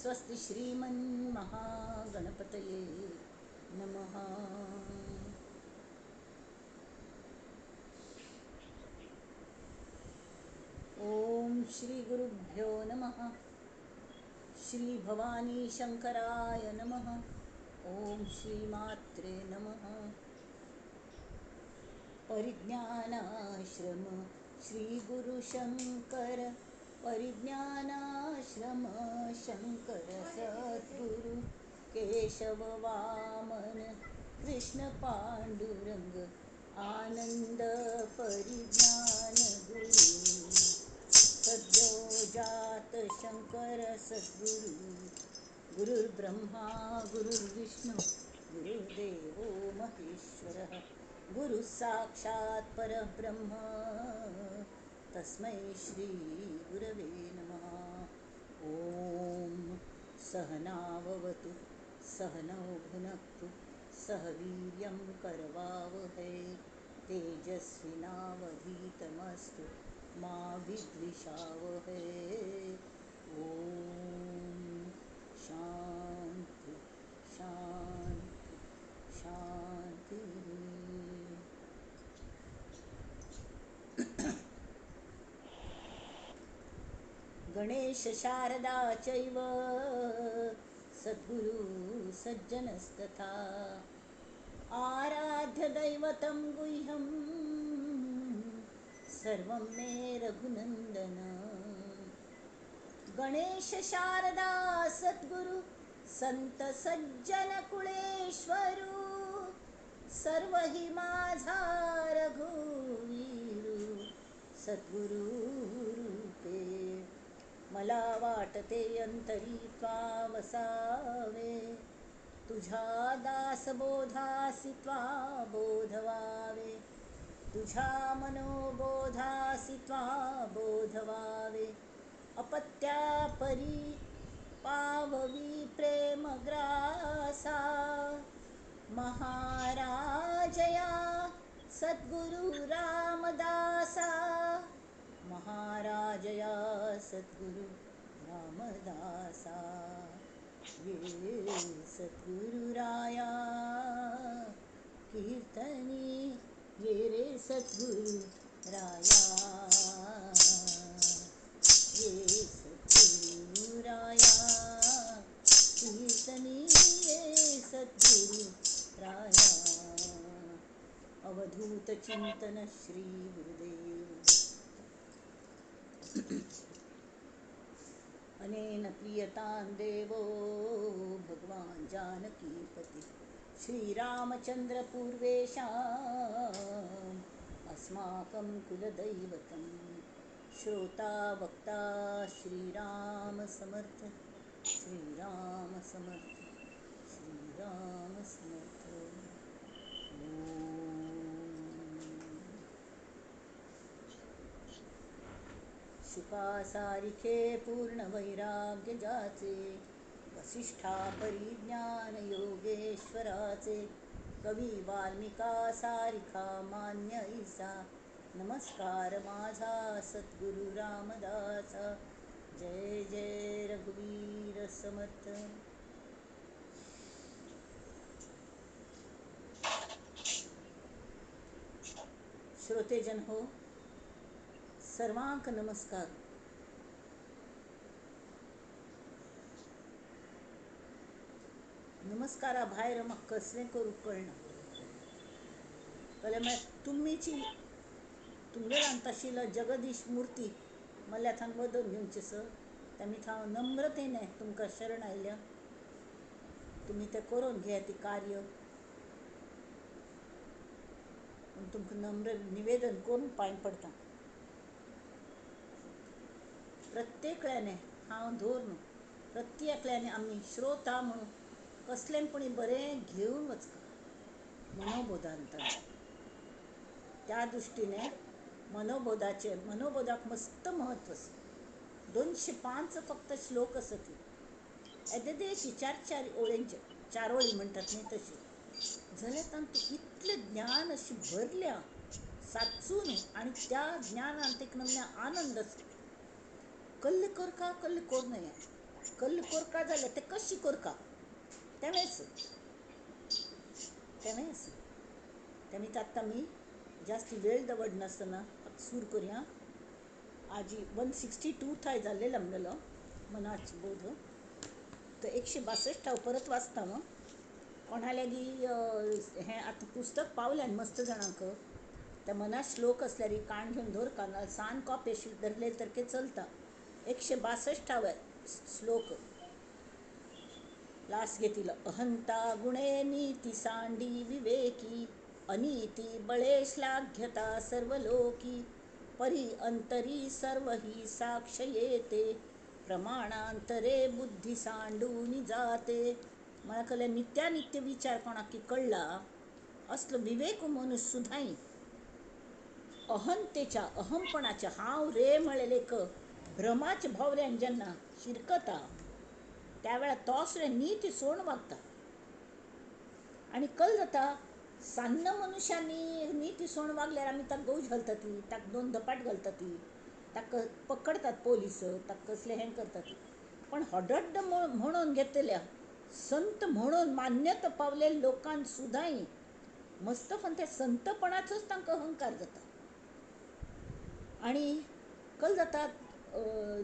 स्वस्ति श्रीमन्महागणपतये नमः. ओम श्री गुरुभ्यो नमः. श्री भवानी शंकराय नमः. ओम श्री मात्रे नमः. परिज्ञानाश्रम श्री गुरु शंकर, परिज्ञानाश्रम शंकर सद्गुरु केशव वामन कृष्ण पांडुरंग आनंद परिज्ञान गुरु. सद्यो जात शंकर सद्गुरु. गुरुर्ब्रह्मा गुरुर्विष्णु गुरुर्देवो महेश्वरः. गुरु साक्षात् परब्रह्म तस्मै श्री गुरवे नमः. ॐ सहनाववतु सहनौ भुनक्तु सह वीर्यं करवावहै. तेजस्विनावधीतमस्तु मा विद्विषावहै. ॐ शांति शांति शांति. गणेश शारदा चैव सद्गुरु सज्जनस्तथा. आराध्य दैवतं गुह्यं सर्वं मे रघुनंदन. गणेश शारदा सद्गुरु संत सज्जन कुळेश्वरू. सर्व हि माझा रघुवीरू सद्गुरु रूपे. मला वाटते अंतरी त्वा वसावे, तुझ्या दासबोधासी त्वा बोधवावे. तुझ्या मनोबोधासी त्वा बोधवावे. अपत्या परी पाववी प्रेमग्रासा. महाराजया सद्गुरु रामदासा. महाराजया सद्गुरु रामदासा. ये सद्गुरुराया कीर्तनी ये रे सद्गुरु राया. ये सद्गुरुराया कीर्तनी ये सद्गुरु राया. अवधूत चिंतन श्री गुरुदेव. अनेन प्रियतां देवो भगवान जानकीपति. श्रीरामचंद्र पूर्वेषाम् अस्माकं कुलदैवतं. श्रोता वक्ता श्रीराम समर्थ श्रीराम समर्थ श्रीराम समर्थ. शुकासारिखे पूर्ण वैराग्य जाचे, वसिष्ठा परिज्ञान योगेश्वराचे. कवी वाल्मिका सारिखा मान्य ऐसा, नमस्कार माझा सद्गुरु रामदासा. जय जय रघुवीर समर्थ. श्रोतेजन हो, सर्वांक नमस्कार. नमस्कारा भायर म्हाका कसलें करूंक कळना. जाल्यार मागीर तुमीची तुमगेल्यान आशिल्लो जगदीश मुर्ती मल्या थावन वदोवन घेवचें सर. तेमी हांव नम्रतेने तुमकां शरण आयल्या. तुमी तें करून घेया ती कार्य. तुमकां नम्र निवेदन करून पांय पडटा. प्रत्येकल्याने हांव धर न्हू, प्रत्येकल्याने आमी श्रोता म्हणून कसलें पूण बरें घेवन वचका मनोबोधांत. त्या दृश्टीने मनोबोधाचे मनोबोधाक मस्त म्हत्व आसा. 205 फक्त श्लोक आसा ती येदेशी चार चार ओळींचे, चार ओळी म्हणटात न्ही तशी. जाल्यार तांतूं इतलें ज्ञान अशें भरल्या साचून, आनी त्या ज्ञानान एक नमन्या आनंद आसा. कल्ले करका कल्ले कोर न्हय. कल्ल कोरका जाल्यार तें कशी कोरका तेंवेंच तेंवेंच तेमी आतां आमी जास्ती वेळ दवरनासतना सूर करया. आजी 162 थाय जाल्लेलो आमगेलो मनाच बोध. तर 162 हांव परत वाचता. हांव कोणाल्यागी हें आतां पुस्तक पावल्यान मस्त जाणांक त्या मनात श्लोक असल्यार काण घेवन दवरका, नाल्यार सान कॉपी धरले तर चलता. 162 श्लोक लास्ट घेतिलो. अहंता गुणे नीती सांडी विवेकी अनीती बळे श्लाघ्यता सर्वलोकी परी अंतरी सर्व ही साक्ष येते प्रमाणांतरे बुद्धी सांडून जाते. मला कळ्ळें नित्यानित्य विचार कोणाक की कळ्ळा असलो विवेक मनुष्य सुद्दां अहंतेच्या अहमपणाच्या हांव रे म्हळेले एक भ्रमाच्या भोवऱ्यान जेन्ना शिरकता त्या वेळार तो सुद्दां नीती सोड वागता. आनी कल जाता सान्न मनुष्यांनी नीती सोड वागल्यार आमी ताका गौज घालता ती, ताका दोन धपाट घालता ती, ताका पकडतात पोलीस, ताका कसलें हें करता ती. पण हडड्ड म्हणून घेतल्या संत म्हणून मान्यता पावले लोकांक सुद्दां मस्त पण त्या संतपणाचोच तांकां अहंकार जाता. आनी कल जाता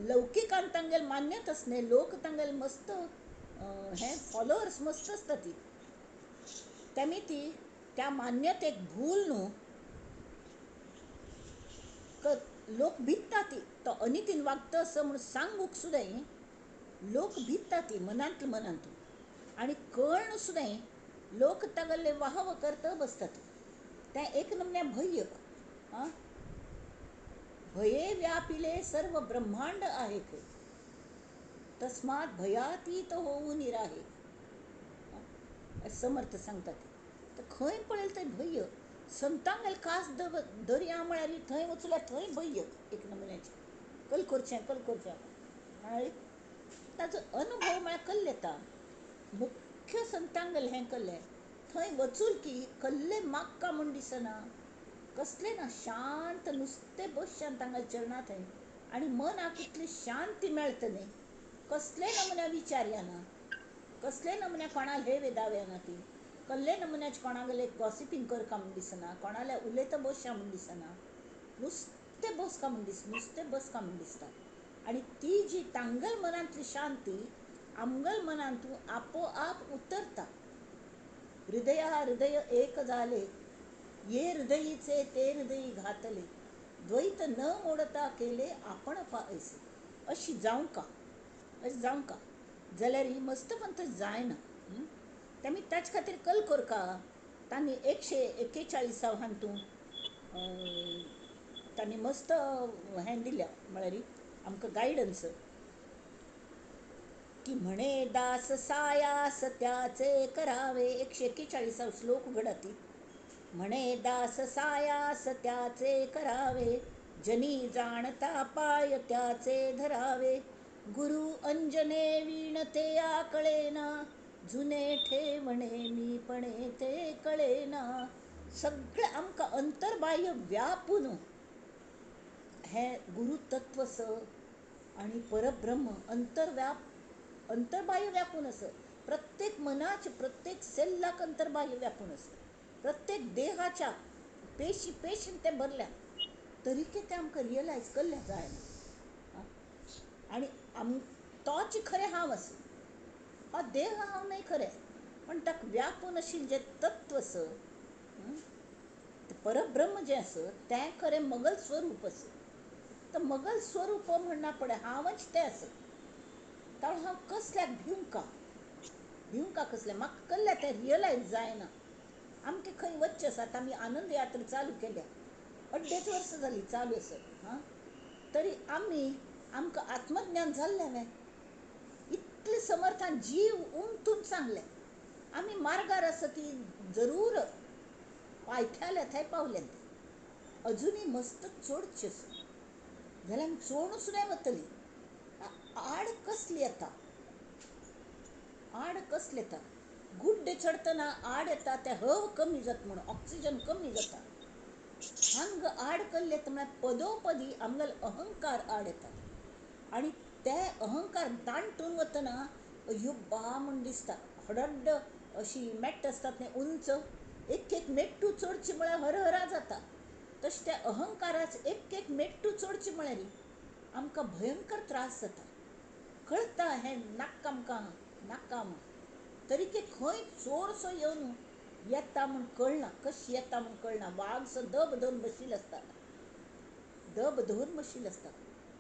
लौकिकान तांगेले मान्यत आसना, लोक तांगेले मस्त हें फॉलोअर्स मस्त आसता ती. तेमी ती त्या मान्यतेक भूल न्हू लोक भित्ता ती, तो अनितीन वागता असो म्हूण सांगूंक सुद्दां लोक भित्ता ती मनांतले मनांत. आनी कळ्ळ सुद्दां लोक तागेले वाहव करता बसतात. तें एक नमन्या भंय आं भये व्यापिले सर्व ब्रह्मांड आहे तस्मात भयातीत होऊन निराहे समर्थ सांगतात. तर खंय पळयलें थंय भंय. संतांगेले कास दर्या म्हळ्यार थंय वचल्यार थंय भंय एक नमुन्याचें कल करचें कल करचें म्हळ्यार ताजो अनुभव म्हळ्यार कल्ल येता. मुख्य संतांगेलें हें कल्लें थंय वचूल की कल्लें मागका म्हूण दिसना, कसलें ना, शांत नुस्तें बसच्यान तांगेल्या चरणा थंय आनी मनाक इतली शांती मेळटा न्ही, कसले नमुन्या विचार येना, कसले नमुन्या कोणाक हे वेदाव येना ती, कसले नमुन्याचे कोणागेले गॉसिपींग करका म्हूण दिसना, कोणाले उलयता बसया म्हूण दिसना, नुस्तें बसका म्हूण दिसता, नुस्तें बसका म्हूण दिसता. आनी ती जी तांगल मनांतली शांती आमगल मनांतू आपोआप उतरता. हृदया हृदय एक जाले ये हृदयीचे ते हृदयी घातले द्वैत न मोडता केले आपण पा ऐसे. अशी जावंका अशी जावंका जाल्यार ही मस्त पंथ जायना. तेमी ताचे खातीर कल कोरका तांणी 141 हातूंत तांणी मस्त हें दिल्या म्हळ्यार आमकां गायडन्स की म्हणे दास सायास त्याचे करावे. 141 श्लोक उघडाती. म्हणे दास सायास त्याचे करावे जनी जाणता पाय त्याचे धरावे गुरु अंजने वीणते आकळेना जुने ठेवणे मीपणे ते कळेना. सगळें आमकां अंतर्बाह्य व्यापून हें गुरुतत्व स आनी परब्रह्म अंतर्व्याप अंतर्बाह्य व्यापून आसा. प्रत्येक मनाचे प्रत्येक सेल्लाक अंतर्बाह्य व्यापून आसा. प्रत्येक देहाच्या पेशी पेशीन तें भरल्या तरी तें आमकां रियलायज केल्लें जायना. आनी आम तोच खरें हांव आसा, हो देह हांव न्हय खरें, पण ताका व्यापून आशिल्लें जें तत्व आसा तें परब्रह्म जें आसा तें खरें मगल स्वरूप आसा. तर मगल स्वरूप म्हणना पळय हांवच तें आसा. कारण हांव कसल्याक भिवंका भिवंका कसल्या म्हाका कसल्या तें रियलायज जायना. आमकां खंय वचचें आसा आतां आमी आनंद यात्रा चालू केल्या, 2.5 वर्सां जालीं चालू आसा. हां तरी आमी आमकां आत्मज्ञान जाल्लें हांवें इतलें समर्थान जीव उमथून सांगलें आमी मार्गार आसा ती जरूर पायथ्याल्या थंय पावल्या ते अजुनूय मस्त चडचें आसा जाल्यार आमी चोडून सुद्दां वतली. आड कसली येता, आड कसली येता, गुड्डे चडटना आड येता ते हव कमी जाता म्हणून ऑक्सिजन कमी जाता. हांग आड कल्ले येता म्हळ्यार पदोपदी आमगेलो अहंकार आड येता आनी ते अहंकार दांटून वतना अयो बा म्हूण दिसता. हडड्ड अशी मेट्ट आसतात न्ही उंच, एक एक मेट्टू चडची म्हळ्यार हरहरा जाता. तशें त्या अहंकाराच एक एक मेट्टू चडची म्हळ्यार आमकां भयंकर त्रास जाता. कळटा हें नाका आमकां, नाका म्हूण, तरी ते खंय चोरसो येवन येता म्हूण कळना, कशी येता म्हूण कळना. वागसो दब धरून बशिल्लो आसता, दब धरून बशिल्लो आसता.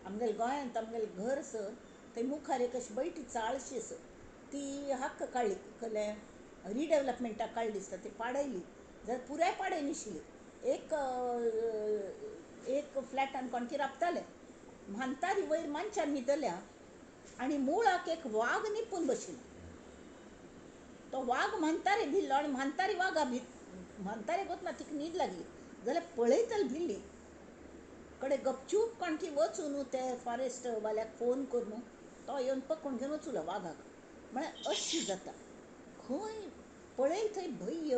आमगेल्या गोंयांत आमगेलें घर आसा थंय मुखार एक अशी बैठी चाळशी आसा, ती हक्क काडली कसलें रिडेवलपमेंटाक काडली दिसता, ती पाडयली जाल्यार पुराय पाडय नाशिल्ली. एक एक फ्लॅटान कोणकी राबताले, म्हांतारी वयर मानच्यान न्हिदल्या आनी मुळाक एक वाग निपून बशिल्लो. तो वाग म्हांतारे भिल्लो आनी म्हांतारी वागा म्हांतारेक वतना तिका न्हीद लागली जाल्यार पळयतली भिल्ली कडे गपचूप कोणकी वचून ते फॉरेस्ट वाल्याक फोन करून तो येवन पकडून घेवन वचूलो वागाक. म्हळ्यार अशी जाता, खंय पळय थंय भंय.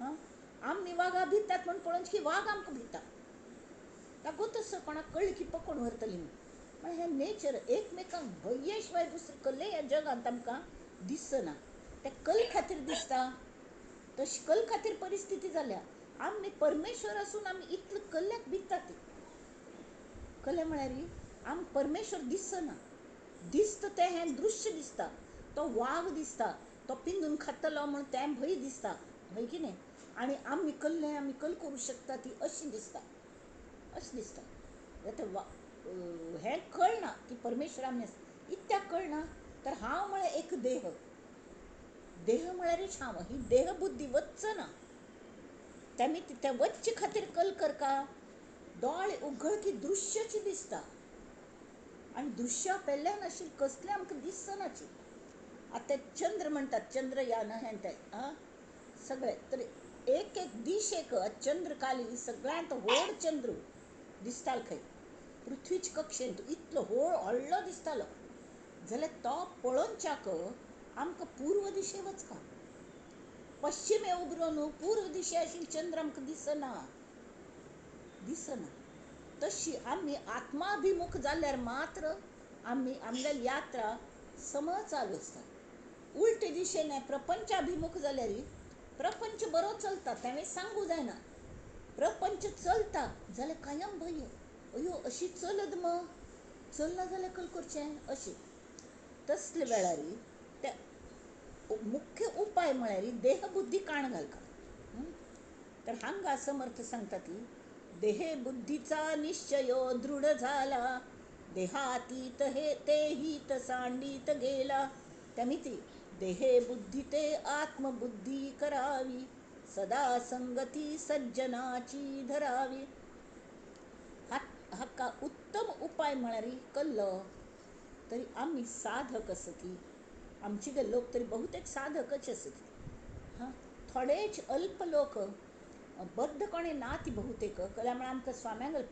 आं, आमी वागा भितात म्हूण पळोवन की वाग आमकां भिता, तागो तसो कोणाक कळ्ळें की पकडून व्हरतली म्हूण. म्हळ्यार हें नेचर एकमेकांक भंये शिवाय दुसरें कसलें ह्या जगांत आमकां दिसना. ते कल खातीर दिसता, तशी कल खातीर परिस्थिती जाल्या. आमी परमेश्वर आसून आमी इतले कल्ल्याक भितात. कल्ले म्हळ्यार आमकां परमेश्वर दिसना, दिसता तें हें दृश्य दिसता, तो वाग दिसता, तो पिंदून खातलो म्हूण तें भंय दिसता, हय की न्ही? आनी आमी कल्ले आमी कल करूं शकता ती अशी दिसता, अशें दिसता. आतां हें कळना की परमेश्वर आमी आसा, इत्याक कळना तर हांव म्हळ्यार एक देह, देह म्हळ्यारच हांव, ही देहबुद्धी वचना. तेमी ते वच्चे खातीर कल करका, दोळे उगड की दृश्यची दिसता आनी दृश्या पेल्यान अशी कसलें आमकां दिसनाची. आतां चंद्र म्हणटात, चंद्रयान हें तें आं सगळें, तर एक एक दीस एक चंद्रकाली सगळ्यांत व्हड चंद्र दिसतालो खंय पृथ्वीचे कक्षेंत, इतलो व्हड व्हडलो दिसतालो. जाल्यार तो पळोवच्याक आमकां पूर्व दिशे वचका, पश्चिमे उबरो न्हू, पूर्व दिशे आशिल्लो चंद्र आमकां दिसना, दिसना. तशी आमी आत्माभिमुख जाल्यार मात्र आमी आमगेली यात्रा सम चालू आसता. उलटे दिशेन प्रपंचाभिमुख जाल्यार प्रपंच बरो चलता, तेणें सांगू जायना. प्रपंच चलता जाल्यार कायम भंय, अयो अशी चलत मग चलना जाल्यार कल करचें अशी. तसले वेळार ते मुख्य उपाय म्हळ्यार देहबुद्धी काण घालका. तर हांगा समर्थ सांगता ती देहे बुद्धीचा निश्चय दृढ झाला, देहातीत हे ते हित सांडीत गेला. त्यामिती देहे बुद्धी ते आत्मबुद्धी करावी, सदा संगती सज्जनाची धरावी. हाका उत्तम उपाय म्हळ्यार कल्लो तरी आमी साधक आसती, आमचे गे लोक तरी बहुतेक साधकच आसती. हां, थोडेच अल्प लोक बद्द कोणें ना ती बहुतेक कल्या म्हळ्यार आमकां स्वाम्यांगेलें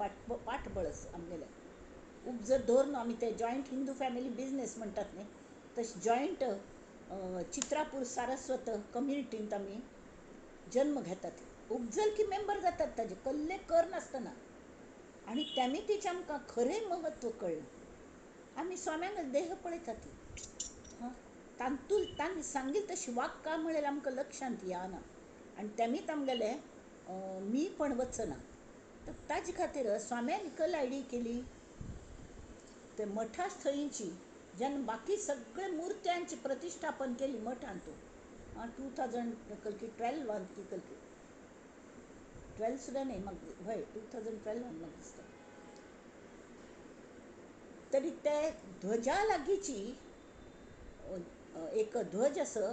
पाठबळ आसा आमगेलें. उपजत धरून आमी ते जॉयंट हिंदू फॅमिली बिजनेस म्हणटात न्ही, तशें जॉयंट चित्रापूर सारस्वत कम्युनिटींत आमी जन्म घेतात. उपजल की मेंबर जातात ताजे कल्ले कर नासतना, आनी त्यामितीचें आमकां खरें म्हत्व कळ्ळें. आमी स्वाम्यांगेलो देह पळयतात, हां, तांतूल तांणी सांगील तशी वाक्का म्हळ्यार आमकां लक्षांत येना आनी तेमीत आमगेलें मी पण वचना. तर ताजे खातीर स्वाम्यान कल आयडी केली ते मठा थंयची, जेन्ना बाकी सगळे मुर्त्यांची प्रतिश्ठापन केली मठांत 2000 कलकी 12 की कलकी 12 सुद्दां न्ही म्हाका, हय 2012 म्हाका दिसता. तरी ते ध्वजा लागींची एक ध्वज आसा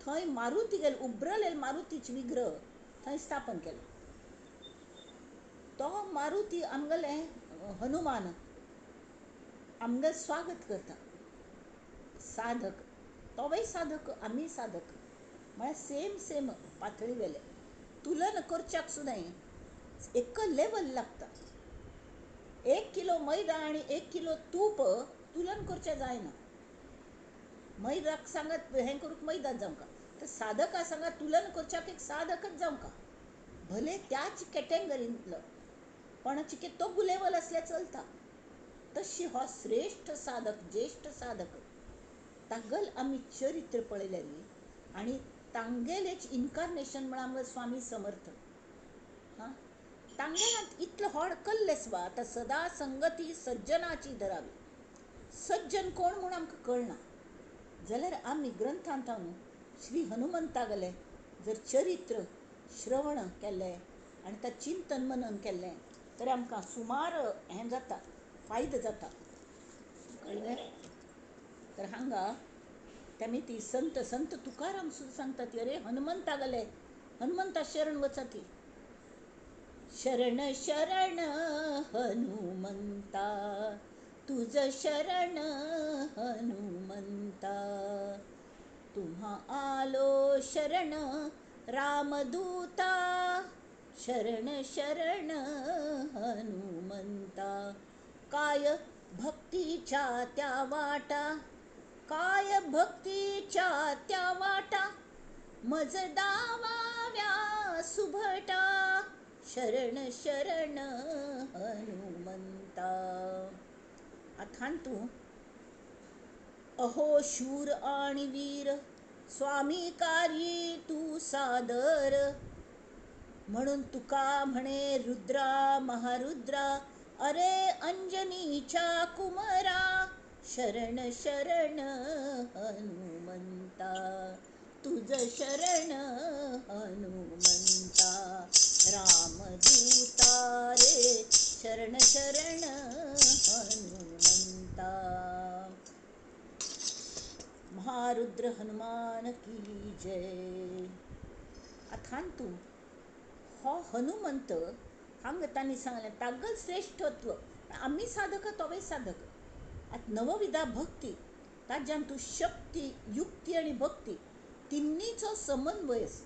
थंय मारुती गेले, उब्रलेले मारुतीचे विग्रह थंय स्थापन केलो. तो मारुती आमगेले हनुमान आमगेलें स्वागत करता. साधक तोवूय साधक, आमी साधक, म्हळ्यार सेम सेम पातळी वेले तुलन करच्याक सुद्दां एक लेवल लागता. 1 किलो मैदा आनी 1 किलो तूप तुलन करचें जायना. मैदाक सांगात हें करूंक मैदात जावंका, तर साधका सांगात तुलन करच्याक एक साधकच जावंका, भले त्याच कॅटेगरींतलो पण चिके तो लेवल आसल्यार चलता. तशी हो श्रेश्ठ साधक, ज्येश्ठ साधक तागल आमी चरित्र पळयल्यार आनी तांगेलेच इनकार्नेशन म्हळ्यार आमकां स्वामी समर्थ. हां, तांगेलांत इतलो व्हड कल्लेस बा. आतां सदा संगती सज्जनाची धरावी. सज्जन कोण म्हूण आमकां कळना जाल्यार आमी ग्रंथांत श्री हनुमंतागले जर चरित्र श्रवण केल्लें आनी ताचें चिंतन मनन केल्लें तर आमकां सुमार हें जाता, फायदो जाता. कळ्ळें? तर हांगा तेमी ती संत संत तुकाराम सुद्दां सांगतात, अरे हनुमंता गेले, हनुमंता शरण वचाती. शरण शरण हनुमंता, तुझ शरण हनुमंता, तुम्हा आलो शरण रामदूता, शरण शरण हनुमंता. काय भक्तीच्या त्या वाटा, काय भक्तीच्या त्या वाटा, मज दावाव्या सुभटा, शरण शरण हनुमंता. आतां तूं अहो शूर आणि वीर, स्वामी कार्ये तू सादर, म्हणून तुका म्हणे रुद्रा महारुद्रा, अरे अंजनीच्या कुमरा, शरण शरण हनुमंता, तुझ शरण हनुमंता, रामदूता रे शरण शरण हनुमंता. महारुद्र हनुमान की जय. आतां तूं हो हनुमंत हांगा तांणी सांगलें तागल श्रेश्ठत्व, आमी साधक तोवय साधक. आतां नवविधा भक्ती ताज्यान तूं शक्ती, युक्ती आनी भक्ती तिन्नीचो समन्वय आसा.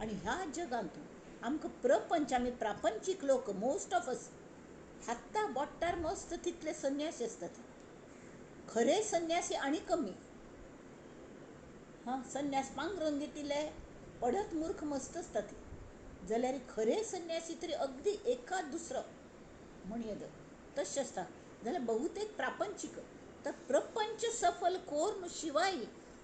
आनी ह्या जगांत आमकां प्रपंच, आमी प्रापंचीक लोक, मोस्ट ऑफ अस हाता बोट्टार मस्त तितले संन्यासी आसतात. खरे संन्यासी आनी कमी. हां, संन्यास पांगरून घेतिल्ले पडत मूर्ख मस्त आसतात, जाल्यार खरे संन्यासी तरी अगदी एकाद दुसरो म्हण येद तशें आसता. जाल्यार बहुतेक प्रापंचीक. तर प्रपंच सफल कोर्न शिवाय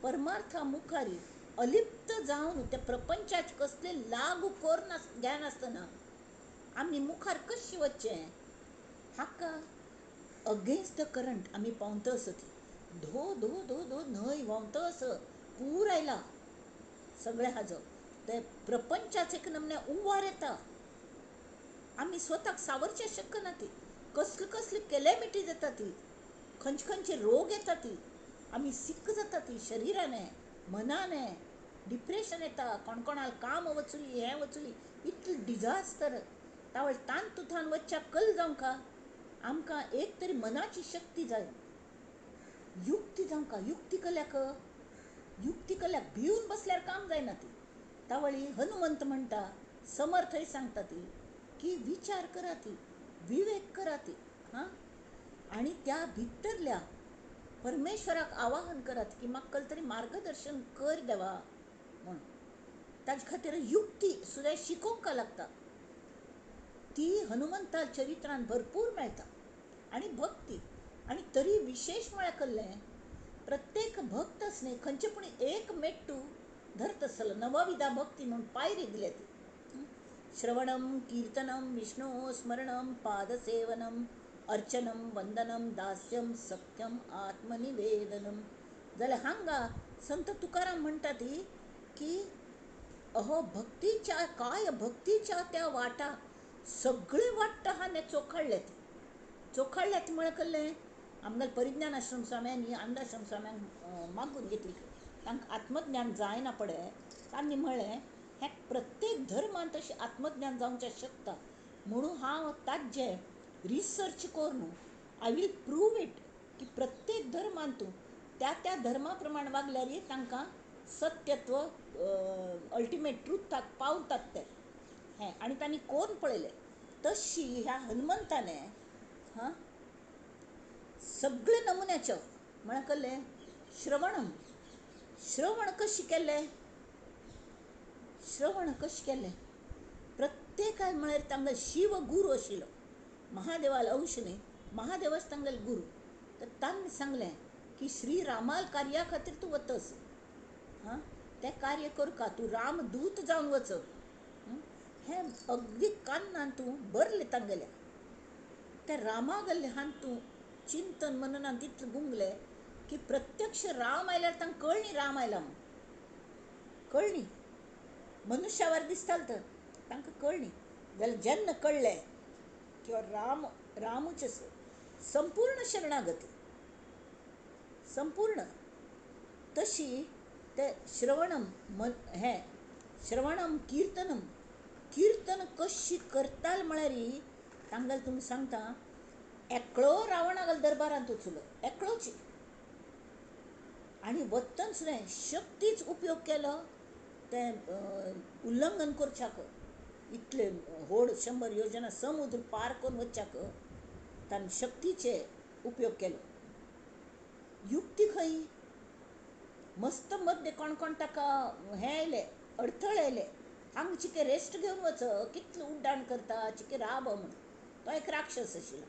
परमार्था मुखारी अलिप्त जावन त्या प्रपंचाचे कसले लागू कोर्न घेनासतना आमी मुखार कशें वचचें हाका अगेन्स्ट the current आमी पावता आसत. धो धो धो धो न्हंय व्हांवता आस, पूर आयला सगळें हाजो, ते प्रपंचाचे एक नमने उवार येता, आमी स्वताक सावरचें शक्य ना. ती कसले कसले कॅलेमिटीज येता, ती खंयचे खंयचे रोग येता, ती आमी सिक्क जाता, ती शरिराने मनाने डिप्रेशन येता, कोण कोणाक काम वचली, हें वचली, इतलें डिजास्टर. तावळ तान तुथान वचच्या कल जावंक आमकां एक तरी मनाची शक्ती जाय, युक्ती जावंक. युक्ती कल्याक, युक्ती कल्याक भिवन बसल्यार काम जायना ती. तावळी हनुमंत म्हणटा, समर्थय सांगता ती की विचार करा ती, विवेक करा ती. हां, आनी त्या भितरल्या परमेश्वराक आवाहन करात की म्हाका तरी मार्गदर्शन कर देवा म्हणून. ताजे खातीर युक्ती सुद्दां शिकोवंक लागता, ती हनुमंता चरित्रान भरपूर मेळटा. आनी भक्ती, आनी तरी विशेश म्हळ्यार कल्लें प्रत्येक भक्त न्ही खंयचे पूण एक मेट्टू धरत आसलो. नवविधा भक्ती म्हूण पायरी दिल्या ती. श्रवणम कीर्तनम विष्णु स्मरणम पादसेवनम अर्चनम वंदनम दास्यम सख्यम आत्मनिवेदनम. जाल्यार हांगा संत तुकाराम म्हणटा ती की अहो भक्तीच्या काय भक्तीच्या त्या वाटा सगळे वाट्टा आहा चोखाळ्ळ्यात. चोखाळ्ळ्यात म्हळ्यार कसलें, आमगेल्या परिज्ञान आश्रम स्वाम्यांनी आनंदाश्रम स्वाम्यांक मागून घेतली, तांकां आत्मज्ञान जायना पडे. तांणी म्हळें हें प्रत्येक धर्मान तशें आत्मज्ञान जावचें शकता, म्हणून हांव ताजें रिसर्च करून I will prove it की प्रत्येक धर्मान तूं त्या त्या धर्मा प्रमाण वागल्यार तांकां सत्यत्व अल्टिमेट ट्रुथाक पावतात ते हें. आनी तांणी कोण पळयलें तशी ह्या हनुमंताने हां सगळे नमुन्याचें म्हळ्यार कसलें श्रवणम. श्रवण कशें केलें, श्रवण कशें केलें प्रत्येकान म्हळ्यार तांकां शिव गुरू आशिल्लो, महादेवाल अंश न्ही, महादेवच तांगेले गुरू. तर तांणी सांगलें की श्री रामाल कार्या खातीर तूं वतस, हां तें कार्य करका, तूं रामदूत जावन वच. हें अगदी कान्नान तूं बरलें तांगेल्या त्या रामागल्ल्यान तूं चिंतन मननान तितलें गुंगलें की प्रत्यक्ष राम आयल्यार तांकां कळ्ळी राम आयला म्हूण, कळ्ळी मनुष्यावर दिसताल तर तांकां कळ्ळी. जाल्यार जेन्ना कळ्ळें किंवा राम रामूच आसा, संपूर्ण शरणागती संपूर्ण तशी ते श्रवणम मन हें श्रवणम किर्तनम किर्तन कशी करताल म्हळ्यार तांगेलें तुमी सांगता एकलो रावणागेल्या दरबारांत वचलो एकलोच आनी वतन सुद्दां शक्तीच उपयोग केलो तें उल्लंघन करच्याक इतले व्हड 100 योजना समुद्र पार करून वचच्याक ताणें शक्तीचे उपयोग केलो. युक्ती खंय मस्त मद्दे कोण कोण ताका हें आयलें अडथळे आयले, हांगा चिके रेस्ट घेवन वच कितलें उड्डाण करता चिके राब म्हूण, तो एक राक्षस आशिल्लो.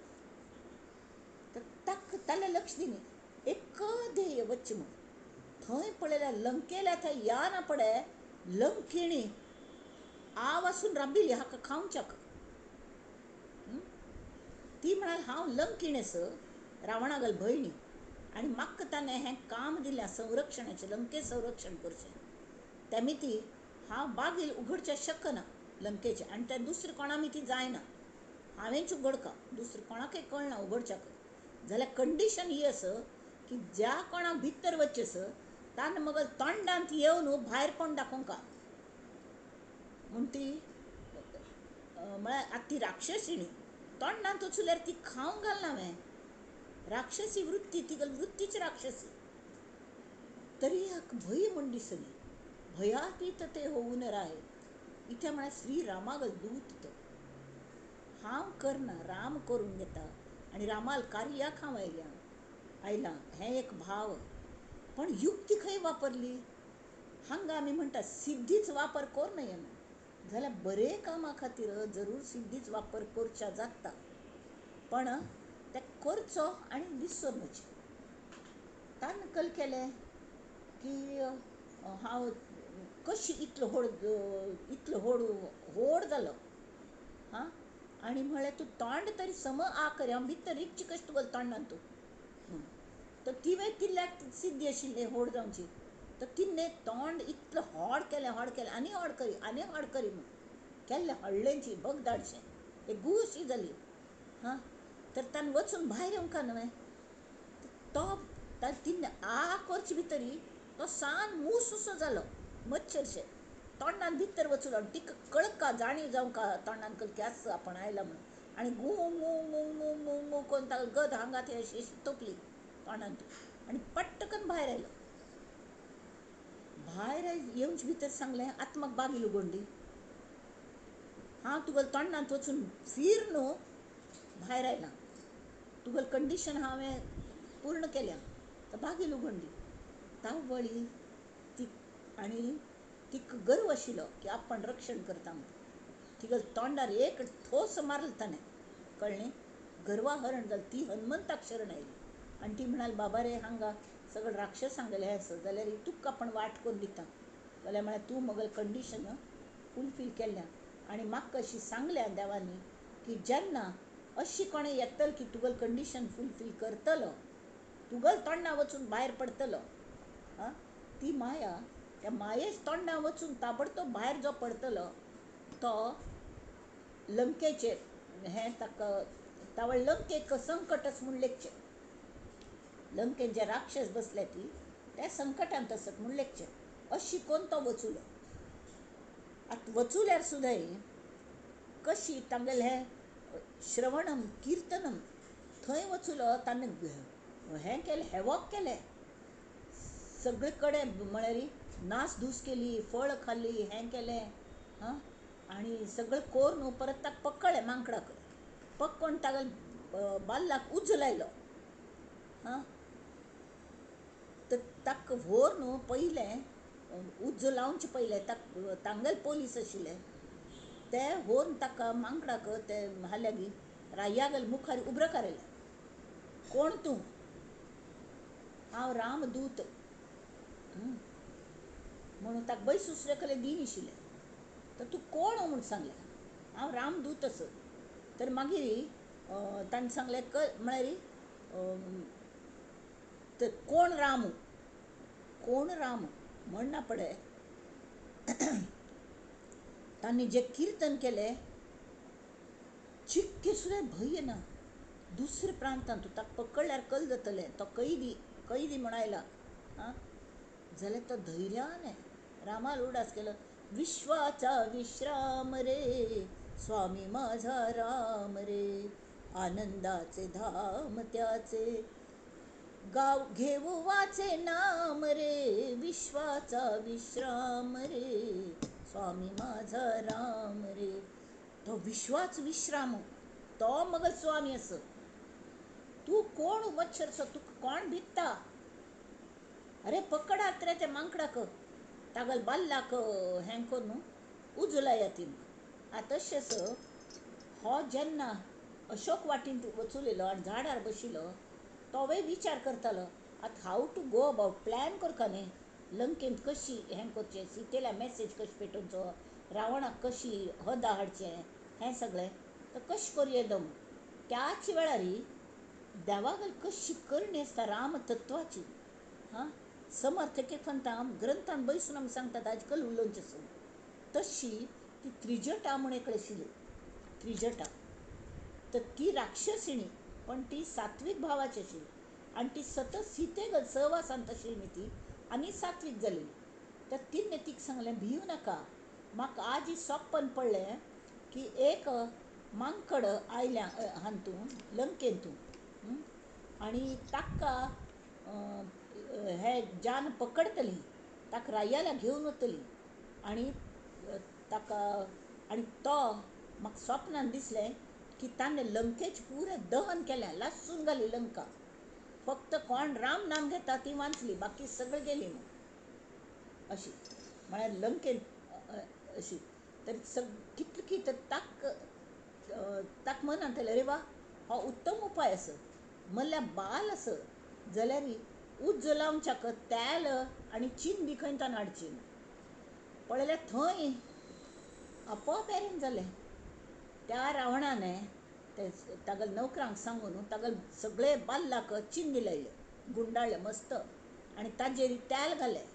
तर ताका ताणें लक्ष दिलें एक ध्येय वचचें म्हूण. थंय पळयल्यार लंकेल्या थंय या ना पडे लंकिणी आवासून राबिल्ली हाका खावच्याक. ती म्हणाल हांव लंकिणी आस रावणागल भयणी आनी म्हाका ताणें हें काम दिलें संरक्षणाचें, लंके संरक्षण करचें, तेमी ती हांव बागील उगडचें शकना लंकेचें आनी तें दुसरें कोणा ती जायना, हांवेंच उगडका दुसरें कोणाकय कळना उगडच्याक. जाल्यार कंडिशन ही आसा की ज्या कोणाक भितर वचचें आसा ताणें मगल तोंडांत येवन भायर कोण दाखोवंका म्हूण ती म्हळ्यार आतां ती राक्षसिणी तोंडांत वचल्यार ती खावंक घालना हांवें, राक्षसी वृत्ती ती वृत्तीच राक्षसी. तरी हाका भंय म्हूण दिसली, भयातीत ते होऊन राहे. इथे म्हळ्यार श्री रामागल दूत तो, हांव करना राम करून घेता आनी रामाल कार्याक हांव आयल्या आयलां हें एक भाव. पण युक्ती खंय वापरली हांगा आमी म्हणटा सिद्धीच वापर कर न्हय म्हूण, जाल्यार बरे कामा खातीर जरूर सिद्धीच वापर करच्या जाता, पण ते करचो आनी विसरून वचचें. ताणें कल केलें की हांव कशी इतलो व्हड इतलो व्हड व्हड जालो हां आनी म्हळें तूं तोंड तरी सम आ कर हांव भितर रिगची कशें तुगेलें तोंडान तूं म्हूण. तर तिवें तिल्ल्याक सिद्धी आशिल्ली व्हड जावची, तर तिणें तोंड इतलें व्हड केलें व्हड केलें आनी व्हड करी आनी व्हड करी म्हूण केल्लें व्हडलेंची भगदाडशें एक गूशी जाली. हां तर ताणें वचून भायर येवंक न्हय तो तिणें आ करचे भितरी तो सान मूस असो जालो मच्छरशें तोंडान भितर वचून तिका कळका जाणीव जावंक तोंडान कलकी आसा आपण आयला म्हणून आनी गू गू गू गू गू गू करून ताका गद हांगा थंय अशी अशी तोपली तोंडान आनी पट्टकन भायर आयलो. भायर येवचे भितर सांगलें आतां म्हाका बागील उगडली हांव तुगेल्या तोंडांत वचून फिर न्हू भायर आयलां, तुगेलें कंडिशन हांवें पूर्ण केल्या, तर बागील उगडली. तावळी ती आनी तिका गर्व आशिल्लो की आपण रक्षण करता म्हूण, तिगेल्या तोंडार एक ठोस मारलो ताणें, कळ्ळें गर्वाहरण जालें. ती हनुमंताक शरण आयली आनी ती म्हणाली बाबा रे हांगा सगळें राक्षस सांगलें हें आसा जाल्यार तुका आपण वाट करून दिता, जाल्यार म्हळ्यार तूं म्हगेलें कंडिशन फुलफील केल्या आनी म्हाका अशी सांगल्या देवांनी की जेन्ना अशी कोणें येतल की तुगेलें कंडिशन फुलफील करतलो, तुगेलें तोंडा वचून भायर पडटलो, आं ती माया त्या मायेच तोंडा वचून ताबडतोब भायर जो पडटलो तो लंकेचेर हें ताका तावळ लंकेक संकटच म्हूण लेखचें, लंकेन जे राक्षस बसले ती त्या संकटांत आसत म्हूण लेखचें, अशी कोण तो वचुलो. आतां वचुल्यार सुद्दां कशी तांगेलें हें श्रवणम किर्तनम थंय वचुलो ताणें हें केलें हेवॉक केलें सगळे कडेन म्हळ्यार नासधूस केली, फळ खाल्ली, हें केलें हां आनी सगळें करून परत ताका पकडलें मांकडाक, पक्कोवन ताका बाल्लाक उजो लायलो. हां तर ताका व्हर न्हू पयलें उजो लावचे पयलें ताका तांगेले पोलीस आशिल्ले ते व्हरून ताका मांकडाक ते हाल्यागी रायागेले मुखार उबरो काडले. कोण तूं? हांव रामदूत म्हणून ताका बैस दुसरे कडेन दिनाशिल्लें. तर तूं कोण म्हूण सांगलें, हांव रामदूत आसा. तर मागीर ताणें सांगलें म्हळ्यार तर कोण राम, कोण राम म्हणना पडे तांणी जें किर्तन केलें चिक्के सुद्दां भंय ना. दुसऱ्या प्रांतांत तूं ताका पकडल्यार कल जातलें, तो कैदी कैदी म्हूण आयला आं, जाल्यार तो धैर्यान रामाल उडास केलो, विश्वाचा विश्राम रे स्वामी माझा राम रे, आनंदाचे धाम त्याचे गाव घेऊ वाचे नाम रे, विश्वाचा विश्राम रे स्वामी माझा राम रे. तो विश्वाच विश्राम, तो मग स्वामी आसा. तूं कोण मच्छरसो, तुका कोण भित्ता? अरे पकडात रे ते मांकडाक, तागल बाल्लाक हें करून उजो लायात. आतां तशेंच हो जेन्ना अशोक वाटींत वचुलेलो आनी झाडार बशिल्लो तोवूय विचार करतालो, आतां how to go about, plan करता न्ही लंकेंत कशी हें करचें, सीतेल्या मॅसेज कशी पेटोवचो, रावणाक कशी हदा हाडचें, हें सगळें तर कशें करूं येदो. त्याच वेळार देवागेर कशी करणी आसता रामतत्वाची. हां, समर्थ एक एक ग्रंथान बैसून आमी सांगतात आज कल उलोवचें आसून. तशी ती त्रिजटा म्हूण एकली आशिल्ली, त्रिजटा. तर ती राक्षसिणी, पण ती सात्वीक भावाची आशिल्ली आनी ती सतत सीते सहवासांत आशिल्ली ती आनी सात्वीक जालेली. तर तिणें तिका सांगलें, भिवू नाका, म्हाका आज सपन पडलें की एक मांकड आयल्या हातून लंकेंतून आनी ताका हे जान पकडटली, ताका रायाला घेवन वतली आनी ताका, आनी तो म्हाका सपनान दिसलें की ताणें लंकेचें पुरें दहन केलें, लासून घाली लंका, फक्त कोण राम नाम घेता ती वांचली, बाकी सगळें गेली म्हूण अशी म्हळ्यार लंकेन अशी. तर कितलें की तर ताक ताका मनांत आयलें, अरे वा, हो उत्तम उपाय आसा. म्हणल्यार बाल आसा जाल्यार उजो लावच्याक तेल आनी चिंदी खंय ताणें हाडची. पळयल्यार थंय आपोआप एरेंज जालें. त्या रावणाने ते तागेल्या नोकरांक सांगून तागेले सगळे बाल्लाक चिंदी लायले, गुंडाळ्ळे मस्त आनी ताजेर तेल घालें.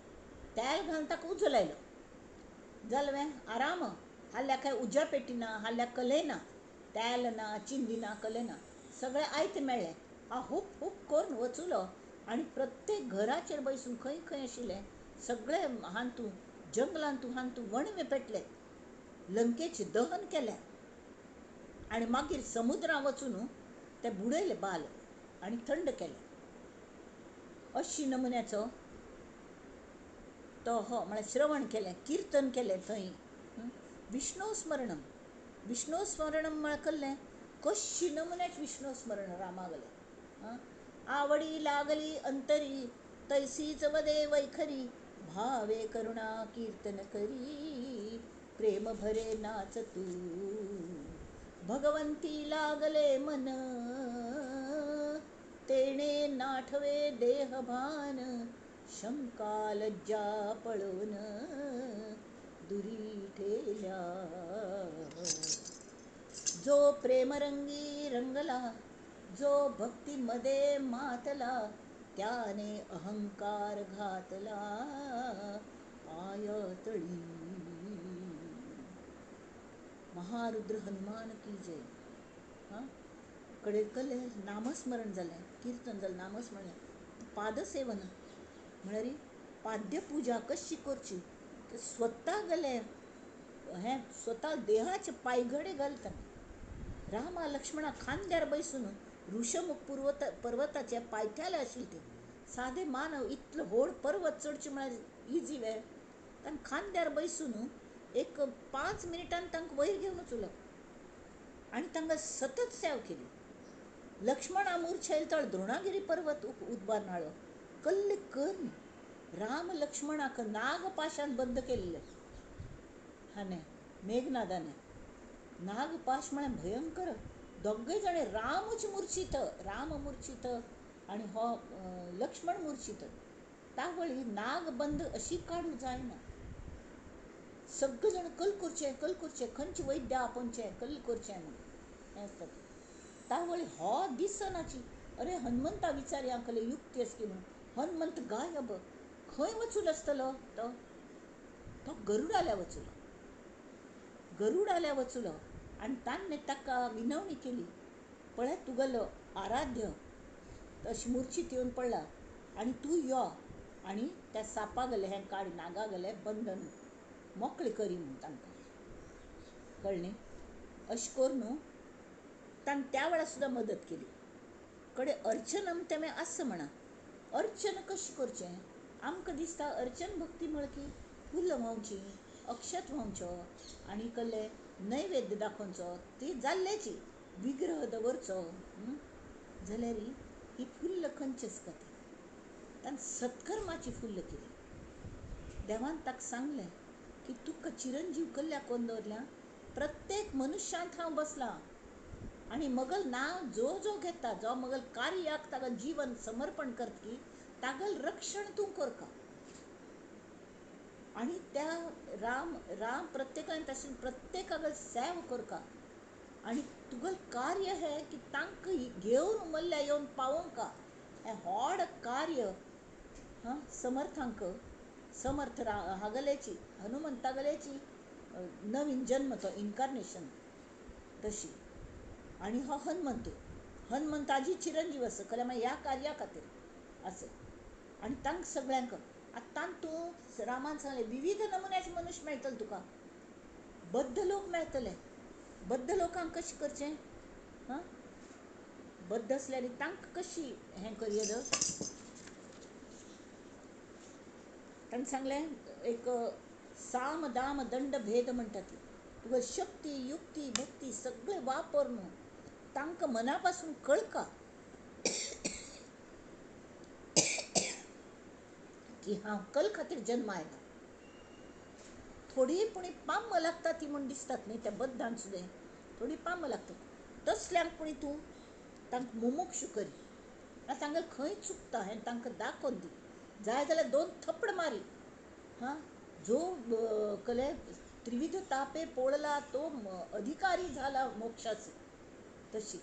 तेल घालून ताका उजो लायलो. जालें आराम, हाल्या काय उज्या पेटी ना, हाल्या कले ना, तेल ना, चिंदी ना, कले ना, सगळें आयतें मेळ्ळें. हा हुप हुप करून वचुलो आनी प्रत्येक घराचेर बैसून खंय खंय आशिल्लें सगळे हांतू जंगलांतू हांतू वणवे पेटले, लंकेचें दहन केलें आनी मागीर समुद्रां वचून ते बुडयले बाल आनी थंड केलें. अशी नमुन्याचो तो हो म्हळ्यार श्रवण केलें, किर्तन केलें थंय. विष्णु स्मरणम, विष्णु स्मरणम म्हळ्यार केल्लें कशी नमुन्याचें विष्णु स्मरण रामागलें. आवडी लागली अंतरी तैसीच वदे वैखरी, भावे करुणा कीर्तन करी, प्रेम भरे नाच तू, भगवंती लागले मन, तेणे नाठवे देहभान, शंका लज्जा पळोवन दुरी ठेल्या. जो प्रेमरंगी रंगला, जो भक्तीमध्ये मातला, त्याने अहंकार घातला पायतळी. महारुद्र हनुमान की जय. हां, कडे कले नामस्मरण जालें, किर्तन जालें, नामस्मरण, पादसेवन म्हळ्यार पाद्यपुजा कशी करची ते स्वता गेले, हें स्वता देहाचे पायघडे घालता. रामा लक्ष्मणा खांद्यार बैसून ऋषमुख पर्वताच्या पायथ्याला आशिल्ले ते सादे मानव इतलो व्हड पर्वत चडचे म्हळ्यार इजी वे. तांकां खांद्यार बैसून एक 5 मिनटान तांकां वयर घेवन वचुलो आनी तांकां सतत सेव केली. लक्ष्मणा मूर्छेल तळ द्रोणागिरी पर्वत उदबार नाळो कल्ले कर राम लक्ष्मणाक नागपाशान बंद केल्ले हाणे मेघनादाने. नागपाश म्हळ्यार भयंकर, दोगय जाण रामूच मुर्छीत, राम मुर्छीत आनी हो लक्ष्मण मुर्छीत. तावळी नागबंद अशी काडूं जायना. सगळे जाण कल करचें कल करचें, खंयचे वैद्य आपोवचें कल करचें म्हूण हें आसता. तावळी हो दिसनाची, अरे हनुमंता विचारया कले युक्ती आसली म्हणून. हनुमंत गायब, खंय वचून आसतलो तो? तो गरुडाल्या वचुलो, गरुडाल्या वचुलो आनी ताणें ताका विनवणी केली, पळय तुगेलो आराध्य तशी मुर्छीत येवन पडला आनी तूं यो आनी त्या सापा गेले हें काड, नागा गेले बंधन मोकळें करी म्हूण तांकां. कळ्ळें? अशें करून ताणें त्या वेळार सुद्दां मदत केली. कडे अर्चनम तेमें आसा म्हणा, अर्चन कशें करचें? आमकां दिसता अर्चन भक्ती म्हळ्यार की फुलां व्हांवचीं, अक्षत व्हांवच्यो आनी कसले नैवेद्य दाखोवचो, ती जाल्ल्याची विग्रह दवरचो. जाल्यार ही फुल्ल खंयची आसता ती? ताणें सत्कर्माची फुल्ल केली. देवान ताका सांगलें की तुका चिरंजीव कल्ल्या कोन्न दवरल्या, प्रत्येक मनुष्यांत हांव बसलां आनी मगल नांव जो जो घेता, जो मगल कार्याक ताका जीवन समर्पण करता तागल रक्षण तूं करका. आनी त्या राम राम प्रत्येकान तशें प्रत्येकागल सेव करका आनी तुगल कार्य हें की तांकां घेवन मल्ल्या येवन पावोवंका हें व्हड कार्य. हां, समर्थांक समर्थ हागल्याची हनुमंतागल्याची नवीन जन्म तो इन्कार्नेशन तशी. आनी हो हनुमंत, हनुमंत आजी चिरंजीव आसा कल्या मागीर ह्या कार्या खातीर आसा. आनी तांकां सगळ्यांक आतां तूं रामान सांगलें विविध नमुन्याचे मनुष्य मेळटले तुका, बद्ध लोक मेळटले. बद्ध लोकांक कशें करचें? हां, बद्ध आसल्यार तांकां कशी हें करयें? ताणें सांगलें एक साम दाम दंड भेद म्हणटा ती, तुका शक्ती युक्ती भक्ती सगळें वापर न्हू तांकां मना पासून कळका की हांव कल खातीर जन्म आयला. थोडी पुणी पाम लागता ती म्हूण दिसतात न्ही त्या बद्दान सुद्दां थोडी पाम लागतात, तसल्यांक पुणी तूं तांकां मुमुक्षू करी. आतां तांकां खंय चुकता हें तांकां दाखोवन दी, जाय जाल्यार दोन थप्पड मारी. हां, जो कले त्रिविध तापे पोळला तो अधिकारी झाला मोक्षाचो, तशी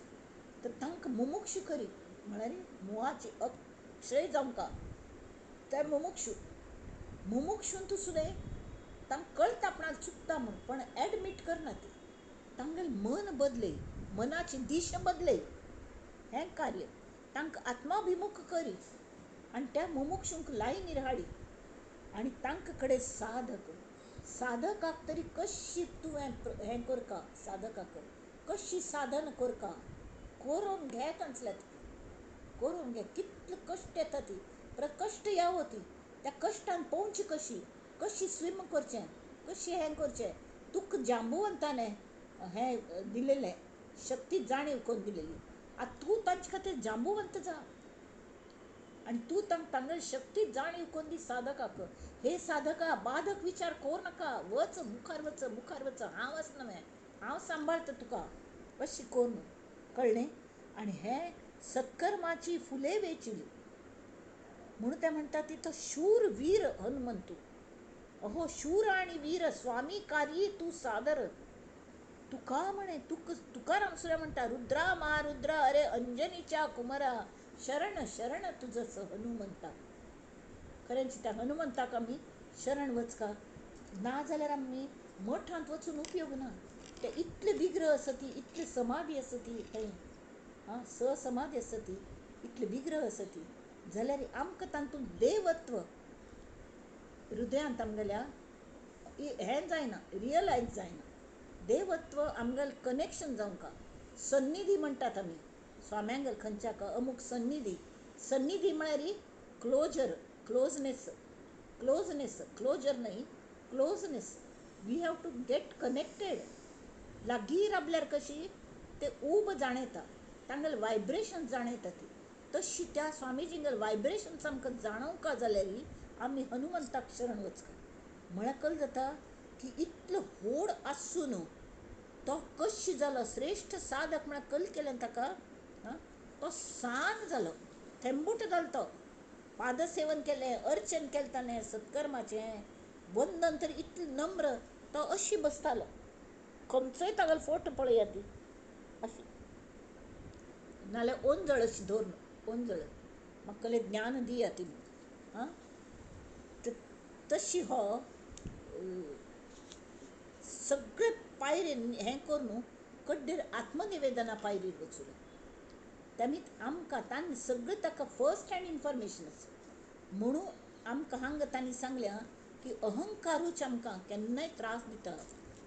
तर तांकां मुमुक्षू करी म्हळ्यार मोहाची अक्षय जावंका त्या मुमुक्षू. मुमुक्षून तूं सुद्दां तांकां कळटा आपणाक चुकता म्हूण, पण एडमीट करना ती, तांगेलें मन बदलय, मनाची दिशा बदलय हें कार्य. तांकां आत्माभिमुख करी आनी त्या मुमुक्षूंक लायनीर हाडी आनी तांकां कडेन साधक, साधकाक तरी कशी तूं हें करका, साधकाक कशी साधन करका, करून घे तांचल्या, करून घे. कितले कश्ट येता ती, परत कश्ट यावो ती, त्या कश्टान पोवची कशी, कशी स्विम करचें, कशी हें करचें. तुका जांबुवंताने हें दिलेलें शक्ती जाणीव करून दिलेली, आतां तूं तांचे खातीर जांबुवंत जा आनी तूं तांकां तांगेली शक्ती जाणीव करून दी साधकाक. हे साधका बाधक विचार करूं नाका, वच मुखार वच मुखार वच, हांव आसा न्हय, हांव सांबाळटा तुका, अशें करून. कळ्ळें? आनी हें सत्कर्माची फुलें वेचिली म्हणून ते म्हणटा ती तो शूर वीर हनुमंतू. अहो शूर आनी वीर स्वामी कार्य तूं सादर. तुका म्हणे तुकाराम सुद्दां म्हणटा रुद्रा महारुद्रा अरे अंजनीच्या कुमरा शरण शरण तुजस हनुमंता. खरेंच त्या हनुमंताक आमी शरण वचका ना जाल्यार आमी मठांत वचून उपयोग ना. ते इतले विग्रह आसा ती, इतली समाधी आसा ती थंय, आं स समाधी आसा ती, इतले विग्रह आसा ती, जाल्यार आमकां तातूंत देवत्व हृदयांत आमगेल्या हें जायना, रियलायज जायना. देवत्व आमगेलें कनेक्शन जावंका. सन्निधी म्हणटात आमी स्वाम्यांगेर खंयच्या अमूक सन्निधी. सन्निधी म्हळ्यार क्लोजर, क्लोजनेस, क्लोजनेस, क्लोजर न्हय, closeness. We have to get connected. लागीं राबल्यार कशी ते ऊब जाणयता, तांगेलें वायब्रेशन जाणयता ती, तशी त्या स्वामीजींगेलें वायब्रेशन आमकां जाणवका जाल्यार आमी हनुमंताक शरण वचका. म्हळ्यार कल जाता की इतलो व्हड आसून तो कशी जालो श्रेश्ठ साधक म्हळ्यार कल केलें ताका, तो सान जालो, थेंबूट जालो. तो पादसेवन केलें, अर्चन केलें ताणें सत्कर्माचें, वंदन तर इतलें नम्र, तो अशी बसतालो. खंयचोय तागेलो फोटो पळयात ती अशी, नाल्यार ओंजळ अशी धरून, ओंजळ म्हाका कहलें ज्ञान दिया ती म्हूण. तशी हो सगळे पायरेन हें करून कड्डेर आत्मनिवेदना पायरीर वचून तेमी आमकां तांणी सगळें ताका फर्स्ट हँड इन्फॉर्मेशन आसा. म्हणून आमकां हांगा तांणी सांगल्या की अहंकारूच आमकां केन्नाय त्रास दिता,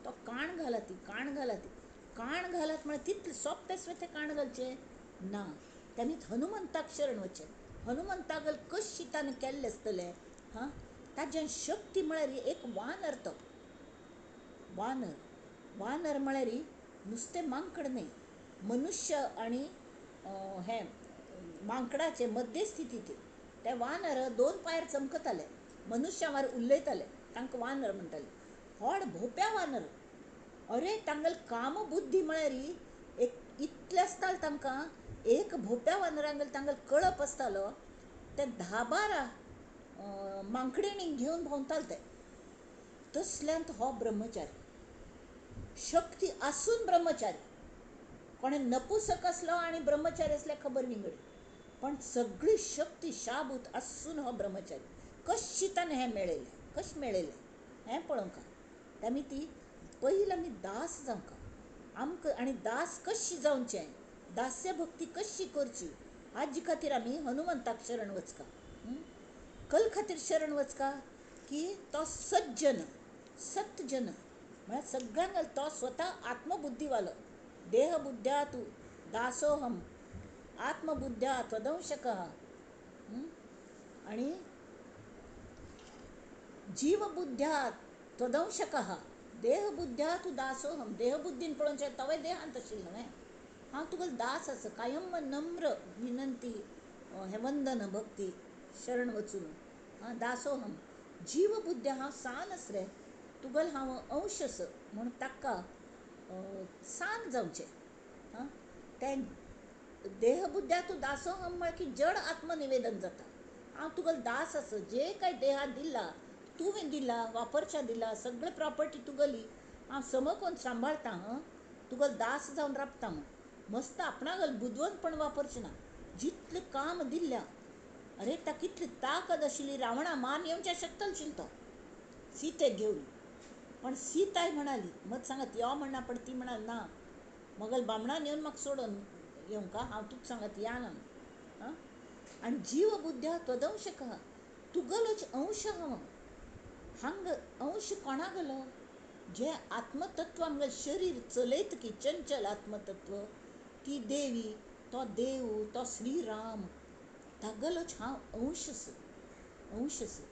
तो काण घाला ती, काण घाला ती, काण घालात म्हळ्यार तितलें सोंपें तें काण घालचें ना. तेमी हनुमंताक शरण वचचें. हनुमंताक कशी ताणें केल्लें आसतलें, हां, ताज्यान शक्ती म्हळ्यार एक वानर. तो वानर, वानर म्हळ्यार नुस्तें मांकड न्हय, मनुष्य आनी हें मांकडाचे मध्यस्थिती स्थिती. ते वानर दोन पांयार चमकताले, मनुष्या वार उलयताले, तांकां वानर म्हणटाले. व्हड भोप्या वानर. अरे तांगेले कामबुद्धी म्हळ्यार एक इतलें आसतालें तांकां, एक भोप्या वानरांगेलो तांगेलो कळप आसतालो, ते 10-12 मांकडिणींक घेवन भोंवताले ते. तसल्यांत हो ब्रह्मचारी, शक्ती आसून ब्रह्मचारी. कोणें नपुसक आसलो आनी ब्रह्मचारी आसल्यार खबर विंगड, पण सगळी शक्ती शाबूत आसून हो ब्रह्मचारी. कशी ताणें हें मेळयलें, कशें मेळयलें हें पळोवंक आमी ती पयलीं आमी दास जावंक आमकां. आनी दास कशी जावचें, दास्य भक्ती कशी करची, हाजे खातीर आमी हनुमंताक शरण वचका. कल खातीर शरण वचका की तो सज्जन, सत्जन म्हळ्यार सगळ्यांक तो स्वता आत्मबुद्धिवालो. देहबुद्ध्या तूं दासोहम, आत्मबुद्ध्या त्वदंशकः, आनी जीवबुद्ध्या त्वदंशकः. देहबुद्ध्या तूं दासोहम, देहबुद्दीन पळोवचें तवय देहांत आशिल्लो न्हय, हांव तुका दास आसा, कायम नम्र विनंती, हें वंदन भक्ती शरण वचून दासोहम. जीवबुद्ध्या हांव सान आस रे, तुगेलो हांव अंश आस म्हूण ताका सान जावचें. तें देहबुद्ध्या तूं दासोहम म्हळ्यार की जड आत्मनिवेदन जाता. हांव तुगेलो दास आसा, जे काय देहा दिला तुवें दिला, वापरच्या दिला, सगळें प्रॉपर्टी तुगेली, हांव समकोन सांबाळटा, हां, तुगेलो दास जावन राबता म्हूण. मस्त आपणागेलो बुदवंतपण वापरचें ना, जितलें काम दिल्ल्या. अरे ताका कितली ताकद आशिल्ली, रावणा मान येवच्या शकतलो आशिल्लो तो सीतेक घेवन, पण सीताय म्हणाली मत सांगत यो म्हणना, पण ती म्हणाली ना, मगल बामणान येवन म्हाका सोडून येवंक हांव तुका सांगत या ना. आं, आनी जीवबुद्ध्या त्वदंशकः, तुगेलोच अंश हांव. हांग अंश कोणागेलो, जें आत्मतत्व आमगेलें शरीर चलयता की चंचल आत्मतत्व, ती देवी, तो देव, तो श्रीराम, तागेलोच हांव अंश आसा, अंश आसा.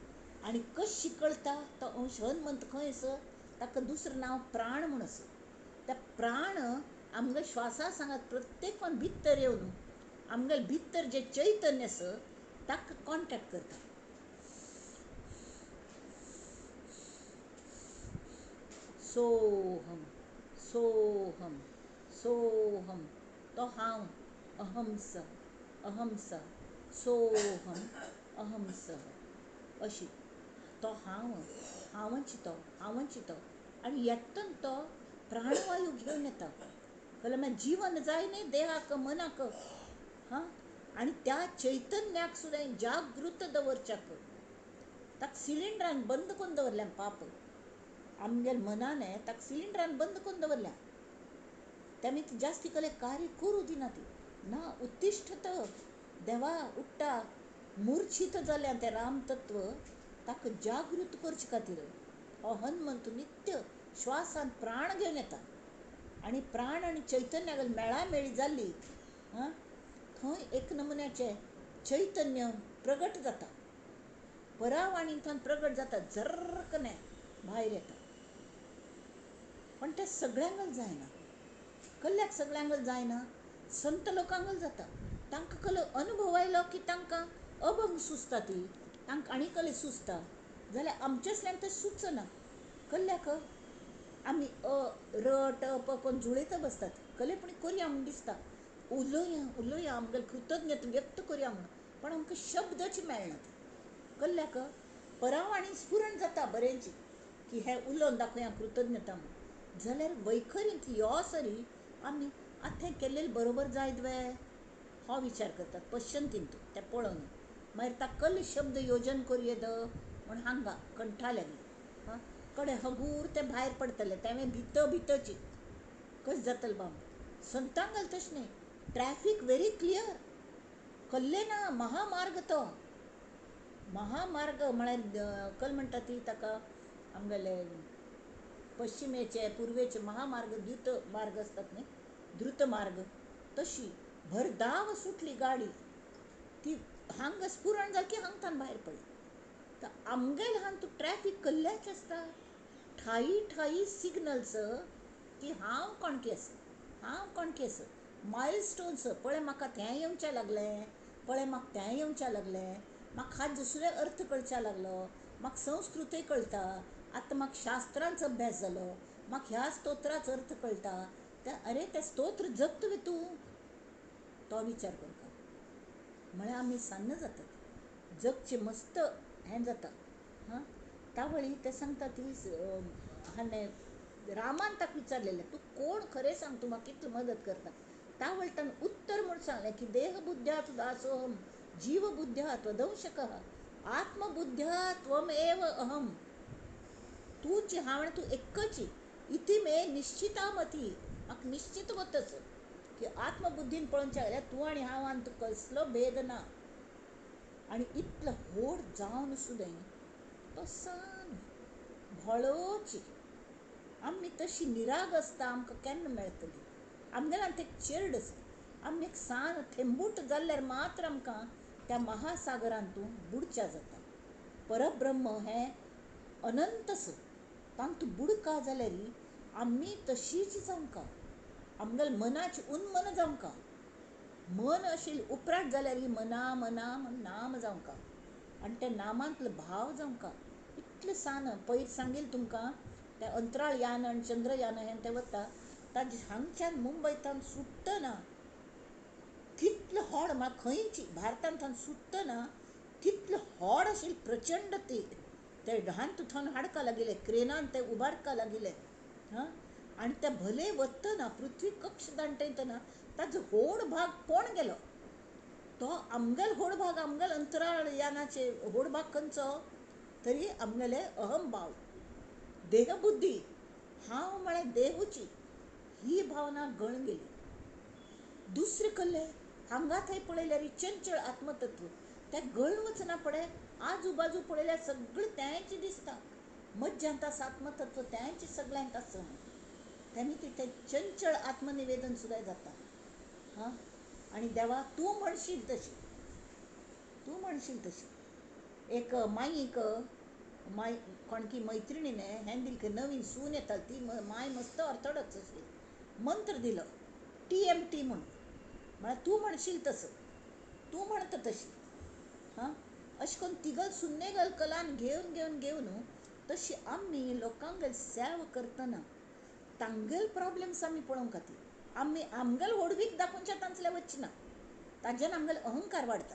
आनी कशी कळटा तो अंश? हनुमंत खंय आसा, ताका दुसरें नांव प्राण म्हूण आसा. त्या प्राण आमगे श्वासा सांगात प्रत्येक भितर येवन आमगेले भितर जें चैतन्य आसा ताका कॉन्टेक्ट करता. सोहम सोहम सोहम, तो हांव, अहम स, अहम स, सोहम अहम स, अशी तो हांव, हांवच तो, हांवच तो. आनी येतन तो प्राणवायू घेवन येता. कळ्ळें? मागीर जीवन जाय न्ही देहाक मनाक, हां, आनी त्या चैतन्याक सुद्दां जागृत दवरच्याक ताका सिलिंडरान बंद करून दवरल्या पाप आमगेल्या मनान, ताका सिलिंडरान बंद करून दवरल्या. तेमी जास्ती कले कार्य करूं दिना ती ना. उत्तिष्ठत देवा उठ्ठा, मूर्छित जाल्या तें रामतत्व, ताका जागृत करचे खातीर हो हनुमंत नित्य श्वासान प्राण घेवन येता. आनी प्राण आनी चैतन्याक मेळामेळी जाल्ली, हां, थंय एक नमुन्याचें चैतन्य प्रगट जाता, परावाणींतल्यान प्रगट जाता, झर्रकने भायर येता. पण तें सगळ्यांक जायना, कल्ल्याक सगळ्यांक जायना, संत लोकांक जाता. तांकां कल अनुभव आयलो की तांकां अभंग सुचता, ती तांकां आनी कले सुचता, जाल्यार आमचेसल्यान तें सुचना कल्ल्याक. आमी अ र ट प कोन्न जुळयत बसतात, कलेपणी करया म्हूण दिसता, उलोवया उलोवया आमगेले कृतज्ञता व्यक्त करया म्हूण, पण आमकां शब्दच मेळनात. कल्ल्याक परावाणी स्फुरण जाता बरेंची की हें उलोवन दाखोवया कृतज्ञता म्हूण, जाल्यार वैखरींत यो सरी आमी आतां हें केल्लें बरोबर जायत वे हो विचार करतात. पश्यंतीन तूं तें पळोवन मागीर ताका शब्द योजन करूं येद म्हूण हांगा कंठा लागली हां कडे हगूर तें भायर पडटलें, तें भितर भितरची कशें जातलें बाब. संतांक घाल तशें न्ही, ट्रॅफीक व्हेरी क्लियर कल्ले ना, महामार्ग तो महामार्ग म्हळ्यार कल म्हणटा ती ताका आमगेले पश्चिमेचे पुर्वेचे महामार्ग द्रुत मार्ग आसतात न्ही, द्रुत मार्ग, तशी भरधाव सुटली गाडी, ती हांगा स्फुरण जालें की हांगा भायर पडली. तर आमगेले हांगा तूं ट्रॅफीक कल्ल्याच आसता, ठाई ठाई सिग्नल्स की हांव कोणकी आसा, हांव कोणकी आसा, मायल स्टोन्स पळय म्हाका तें येवचें लागलें, पळय म्हाका तें येवचें लागलें, म्हाका हात दुसरे अर्थ कळच्या लागलो, म्हाका संस्कृतय कळटा, आतां म्हाका शास्त्रांचो अभ्यास जालो, म्हाका ह्या स्तोत्राचो अर्थ कळटा. अरे तें स्तोत्र जगता वे तूं, तो विचार करता म्हळ्यार आमी सान्न जातात, जगचें मस्त हें जाता. हां तावळी तें सांगता ती हाणें रामान ताका विचारलेलें, तूं कोण खरें सांग, तूं म्हाका कितली मदत करता. तावळ ताणें उत्तर म्हूण सांगलें की देहबुद्ध्या दासोहम जीवबुद्ध्या त्वदंशकः आत्मबुद्ध्या त्वमेव अहम, तूंची हांव आनी तूं एकची, इति मे निश्चिता मती, म्हाका निश्चित मत आसा की आत्मबुद्धीन पळोवचें जाल्यार तूं आनी हांव आनी तूं कसलो भेद ना. आनी इतलो व्हड जावन सुद्दां तो सान भोळोची. आमी तशी निराग आसता आमकां केन्ना मेळटली. आमगेल्यान आनी ते चेरड आसा, आमी एक सान थेंबूट जाल्यार मात्र आमकां त्या महासागरांतूं बुडच्या जाता. परब्रह्म हें अनंत आसा, तांतूं बुडका जाल्यार आमी तशीच जावंका, आमगेले मनाची उन्मन जावंका, मन अशें उपराट जाल्यार मना मना म्हण नाम जावंका आनी त्या नामांतलो भाव जावंका. इतलें सान पयर सांगील तुमकां तें अंतराळ यान आनी चंद्रयान हें तें वता, ताजें हांगच्यान मुंबयतान सुट्टना कितलें व्हड, म्हळ्यार खंयची भारतांत सुट्टना कितलें व्हड आशिल्लें प्रचंड ती, ते हांतूं थंय हाडका लागिल्लें, क्रेनान ते उबारका लागिल्लें. हां आनी ते भले वतना पृथ्वी कक्ष दांटयतना ताजो व्हड भाग कोण गेलो, तो आमगेलो व्हड भाग, आमगेलो अंतराळ यानाचे व्हड भाग खंयचो तरी आमगेले अहमभाव, देहबुद्धी, हांव म्हळ्यार देहूची ही भावना गळून गेली. दुसरें कल्ले हांगा थंय पळयल्यार चंचळ आत्मतत्व, तें गळून वचना पडे, आजूबाजू पळयल्यार सगळें तेंच दिसता, मज्जांत आसा आत्मतत्व तेंच सगळ्यांत आसा, तेमी तें चंचळ आत्मनिवेदन सुद्दां जाता. हां आनी देवा तूं म्हणशील तशी, तूं म्हणशील तशी. एक माईक माय कोणकी मैत्रिणीने हें दिलें की नवीन सून येता ती माय मस्त ऑर्थोडॉक्स आशिल्ली, मंत्र दिलो टी एम टी म्हूण, म्हळ्यार तूं म्हणशील तसं, तूं म्हणटा तशी. हां अशें करून तिगल सुन्नेगल कलान घेवन घेवन घेवन तशी आमी लोकांगेर सेवा करतना तांगेल प्रॉब्लम्स आमी पळोवंक खातीर आमी आमगेल व्हडवीक दाखोवच्या तांचल्या वचना, ताज्यान आमगेलो अहंकार वाडटा.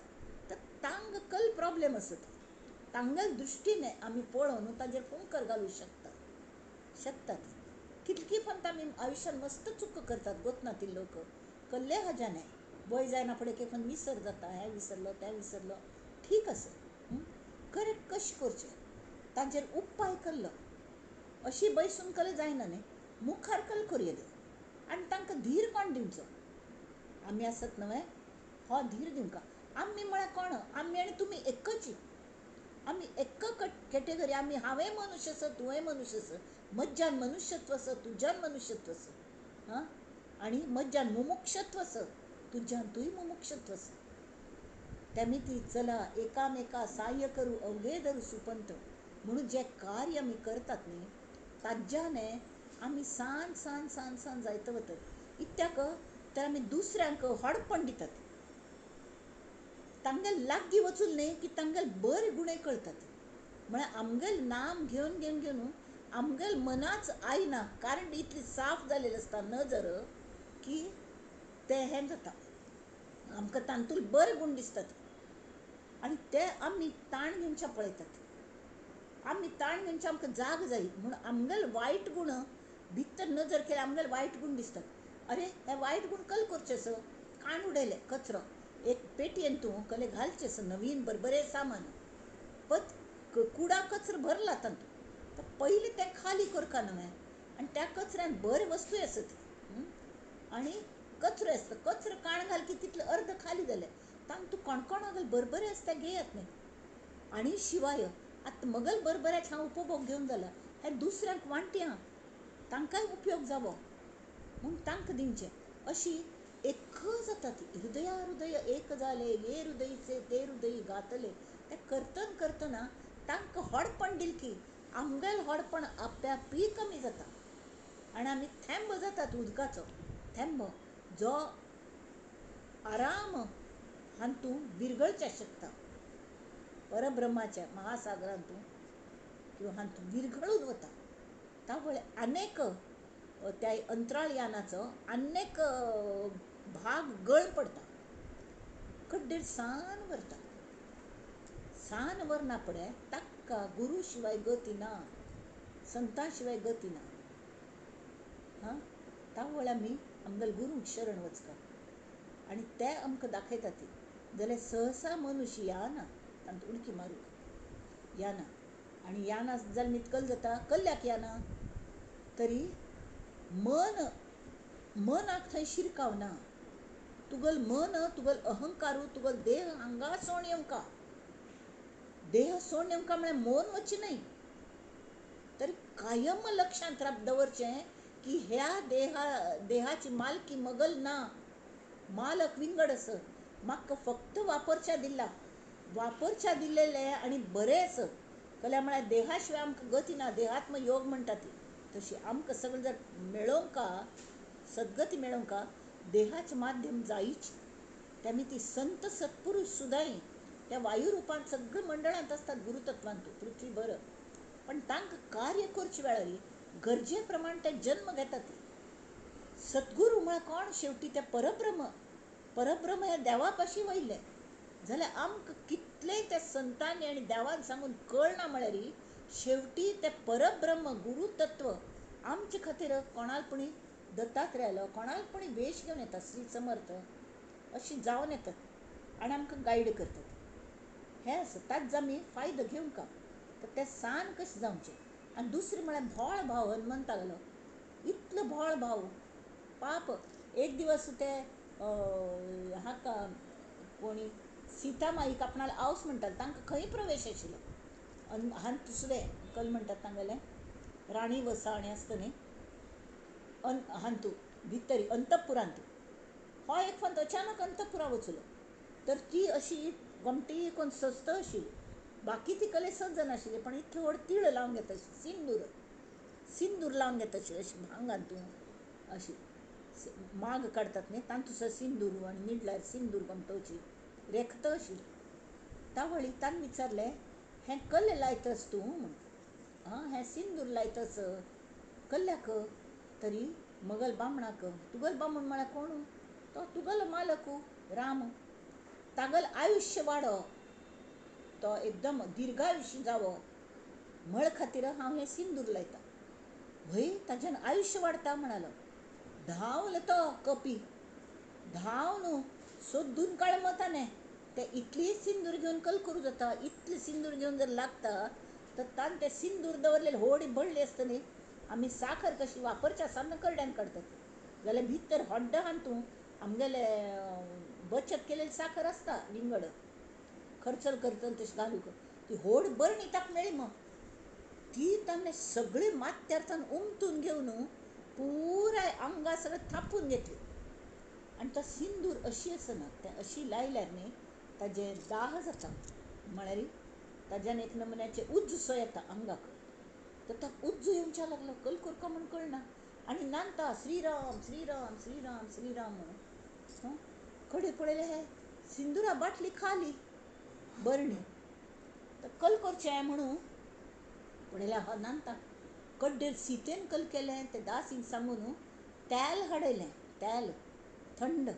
तर तांग कल प्रॉब्लम आसता, तांगेल दृश्टीने आमी पळोवन ताजेर फुंकर घालूं शकता शकतात. कितकी पण आमी आयुश्यान मस्त चूक करतात, गोतना ती लोक कल्ले हाज्याने वय जायना फुडें एक एक विसर जाता, हें विसरलो तें विसरलो, ठीक आसा, करेक्ट कशें करचें ताजेर उपाय कल्लो अशी बैसून कल जायना न्ही, मुखार कल करूं येता आनी तांकां धीर कोण दिवचो, आमी आसत न्हय हो धीर दिवंका. आमी म्हळ्यार कोण, आमी आनी तुमी एकची, आमी एक कॅटेगरी, आमी हांवें मनुष्य आसा तुवें मनुष्य आसा, मज्जान मनुष्यत्व आसा तुज्यान मनुष्यत्व आसा, हां आनी मज्जान मुमुक्षत्व आसा तुज्यान तूंय मुमुक्षत्व आसा. तेमी ती चला एकामेका साह्य करूं अवघे धरू सुपंत म्हणून जें कार्य आमी करतात न्ही ताज्याने आमी सान सान सान सान जायत वतात. इत्याक तर आमी दुसऱ्यांक व्हडपण दितात, तांगेल लागीं वचून न्ही की तांगेल बरे गुणे कळतात, म्हळ्यार आमगेल नाम घेवन घेवन घेवन आमगेल मनाच आयना, कारण इतली साफ जालेली आसता नजर की तें हें जाता, आमकां तांतूल बरे गूण दिसतात आनी ते आमी ताण घेवच्या पळयतात. आमी ताण घेवचे आमकां जाग जाय म्हूण आमगेल वायट गूण भितर नजर केल्यार आमगेल वायट गूण दिसतात. अरे हे वायट गूण कल करचे सर, काण उडयले कचरो एक पेटयेन तूं कले घालचे सर नवीन बरबरें सामान, पत कुडा कचरो भरला तातूंत, तर पयलीं तें खाली करका न्हय आनी त्या कचऱ्यान बरे वस्तूय आसत आनी कचरो आसता, कचरो काण घाल की तितले अर्द खाली जालें तांक तूं कोणकोणागल बरबरें आसता घेयात न्ही. आनी शिवाय आतां मगल बरबऱ्याच हांव उपभोग घेवन जाला, हें दुसऱ्यांक वांटया, तांकांय उपयोग जावो म्हूण तांकां दिवचें. अशी एक जाता ती हृदया हृदय एक जाले, ये हृदयचे ते हृदय घातले. तें करतन करतना तांकां होडपण दिल की आमगेल होडपण आप्यापी कमी जाता आनी आमी थेंब जातात उदकाचो थेंब जो आराम हातूंत विरगळचे शकता, परब्रह्माच्या महासागरांतूं किंवा हातूंत विरघळून वता. तावळ अनेक त्या अंतराळ यानाचो अनेक भाग गळ पडता, कड्डेर सान व्हरता, सान व्हरना पडे ताका गुरू शिवाय गती ना, संता शिवाय गती ना. हां, तावळ आमी आमगेल गुरूंक शरण वचका आनी ते आमकां दाखयता ती, जाल्यार सहसा मनुष्य या ना तांतूं उडकी मारूंक याना, आनी याना जाल्यार नितकल जाता, कल्ल्याक याना तरी मन मनाक थंय शिरकावना. तुगल मन तुगल अहंकारू तुगल देह हांगा सोण येवंका, देह सोण येवंका म्हळ्यार मन वचचें न्हय, तरी कायम लक्षांत दवरचें की ह्या देहाची मालकी मगल ना, मालक विंगड आस, म्हाका फक्त वापरच्या दिला, वापरच्या दिलेलें आनी बरें आस. कल्या म्हळ्यार देहा शिवाय आमकां गती ना, देहात्म योग म्हणटा ती तशी आमकां सगळें जर मेळोवंका, सद्गती मेळोवंका देहाचें माध्यम जायच. तेमी ती संत सत्पुरूष सुद्दां त्या वायुरुपान सगळे मंडळांत आसतात गुरुतत्वांत पृथ्वीभर, पण तांकां कार्य करचे वेळार गरजे प्रमाण ते जन्म घेतात. सद्गुरू म्हळ्यार कोण? शेवटी ते परब्रह्म, परब्रह्म हे देवा पाशी वयले जाल्यार आमकां कितलेंय त्या संतांनी आनी देवान सांगून कळना म्हळ्यार शेवटी ते परब्रह्म गुरुतत्व आमचे खातीर कोणालपणी दत्तात्रयालो कोणालपणी वेश घेवन येता, श्री समर्थ अशी जावन येतात आनी आमकां गायड करतात. हें आसा ताचो आमी फायदो घेवंक तर तें सान कशें जावचें. आनी दुसरें म्हळ्यार भोळ भाव हनुमंतागलो इतलो भोळ भाव पाप. एक दिवस ते हाका कोणी सीता माईक आपणालो आवस म्हणटाले, तांकां खंय प्रवेश आशिल्लो हांत दुसरें कल म्हणटात तांगेलें राणी वसाणी आसता न्ही हांतू भितरी अंतपुरांत, हो एक फावट अचानक अंतपुरा वचलो तर ती अशी गोमटी कोण सस्त आशिल्ली, बाकी ती कले सज्जन आशिल्ली, पण इतले व्हड तीळ लावन घेता अशी सिंदूर सिंदूर लावन घेता अशी अशी भांगान तूं अशी माग काडटात न्ही तांतूं सिंदूर आनी निडल्यार सिंदूर गोमटोवची रेखत आशिल्ली. तावळी ताणें विचारलें, हें कल्ले लायतस तूं म्हूण, आं हें सिंदूर लायतस कल्ल्याक तरी मगल बामणाक, तुगल बामण म्हळ्यार कोण? तो तुगल मालक राम, तागल आयुश्य वाडो, तो एकदम दीर्घायुष्य जावो म्हळ खातीर हांव हें सिंदूर लायता. व्हय ताज्यान आयुश्य वाडटा म्हणालो. धांवलो तो कपी, धांव सोदून काड मताने ते इतली सिंदूर घेवन कल करूं जाता, इतली सिंदूर घेवन जर लागता तर तान ते सिंदूर दवरलेले होडी भरली आसता न्ही, आमी साखर कशी वापरच्या सान्न करड्यान काडटात जाल्यार भितर हड्ड हातूं आमगेले बचत केलेली साखर आसता विंगड खर्चल करतल तशें घालूंक ती होड बरणी ताका मेळ्ळी. मग ती ताणें सगळी माथ्यार उमथून घेवन पुराय आंगा सगळें थापून घेतली. आनी तो सिंदूर अशी आसना तें अशी लायल्यार न्ही ताजें दाह जाता, म्हळ्यार ताज्यान एक नमुन्याचें उज्ज सो येता आंगाक, तर ताका उज्ज येवच्या लागलो, कल करका म्हूण कळना आनी नांदता श्रीराम श्रीराम श्रीराम श्रीराम म्हणून. कडेन पळयलें हे सिंदुरा बाटली खाली बरणी, तर कल करचें म्हणून पळयल्यार हो नांदता, कड्डेर सीतेन कल केलें ते दासींक सांगून तेल हाडयलें, तेल थंड,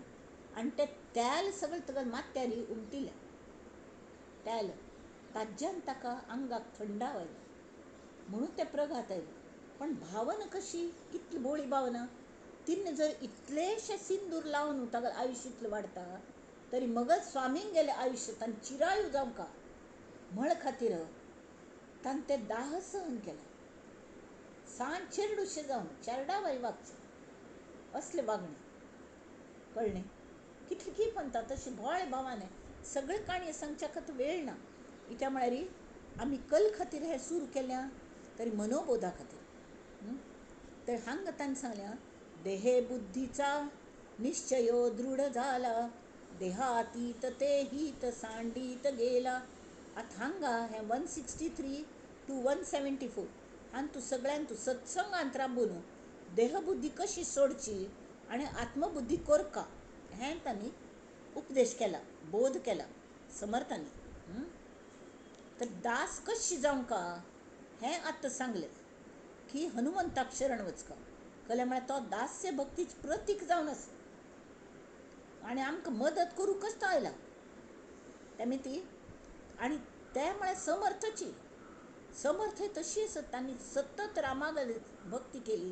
आनी तें तेल सगळें तुका माथ्यार उमटिलें तेल, ताज्यान ताका आंगाक थंडाव आयलो म्हणून ते प्रघात आयलो. पण भावना कशी, कितली बोळी भावना. तिन्न जर इतलेशें सिंदूर लावन ताका आयुश्य इतलें वाडटा तरी मगज स्वामींक गेलें आयुश्य तांणी चिरायू जावंका म्हळ खातीर तांणी तें दाह सहन केलें. सान चेरडुशें जावन चेरडा वागचें असलें वागणें कळ्ळें. कितली की म्हणटा तशी भोळे भावाने सगळे काणये सांगच्या खातीर वेळ ना. कित्या म्हळ्यार आमी कल खातीर हें सुरू केल्या तरी मनोबोधा खातीर. तर हांगा तांणी सांगल्या देहे बुद्धीचा निश्चयो दृढ झाला देहातीत ते हित सांडीत गेला. आतां हांगा हें 163 to 174 हांगा तूं सगळ्यान तूं सत्संगांत राबून देहबुद्धी कशी सोडची आनी आत्मबुद्धी कोरका हें तांणी उपदेश केला, बोध केला समर्थांनी. तर दास कशी जावंका हें आतां सांगलें की हनुमंताक शरण वचका. कलें म्हळ्यार तो दास्य भक्तीचें प्रतीक जावन आसा आनी आमकां मदत करूंकच तो आयला. तेमी ती आनी ते म्हळ्यार समर्थची समर्थ तशी आसत. तांणी सतत रामागेर भक्ती केली,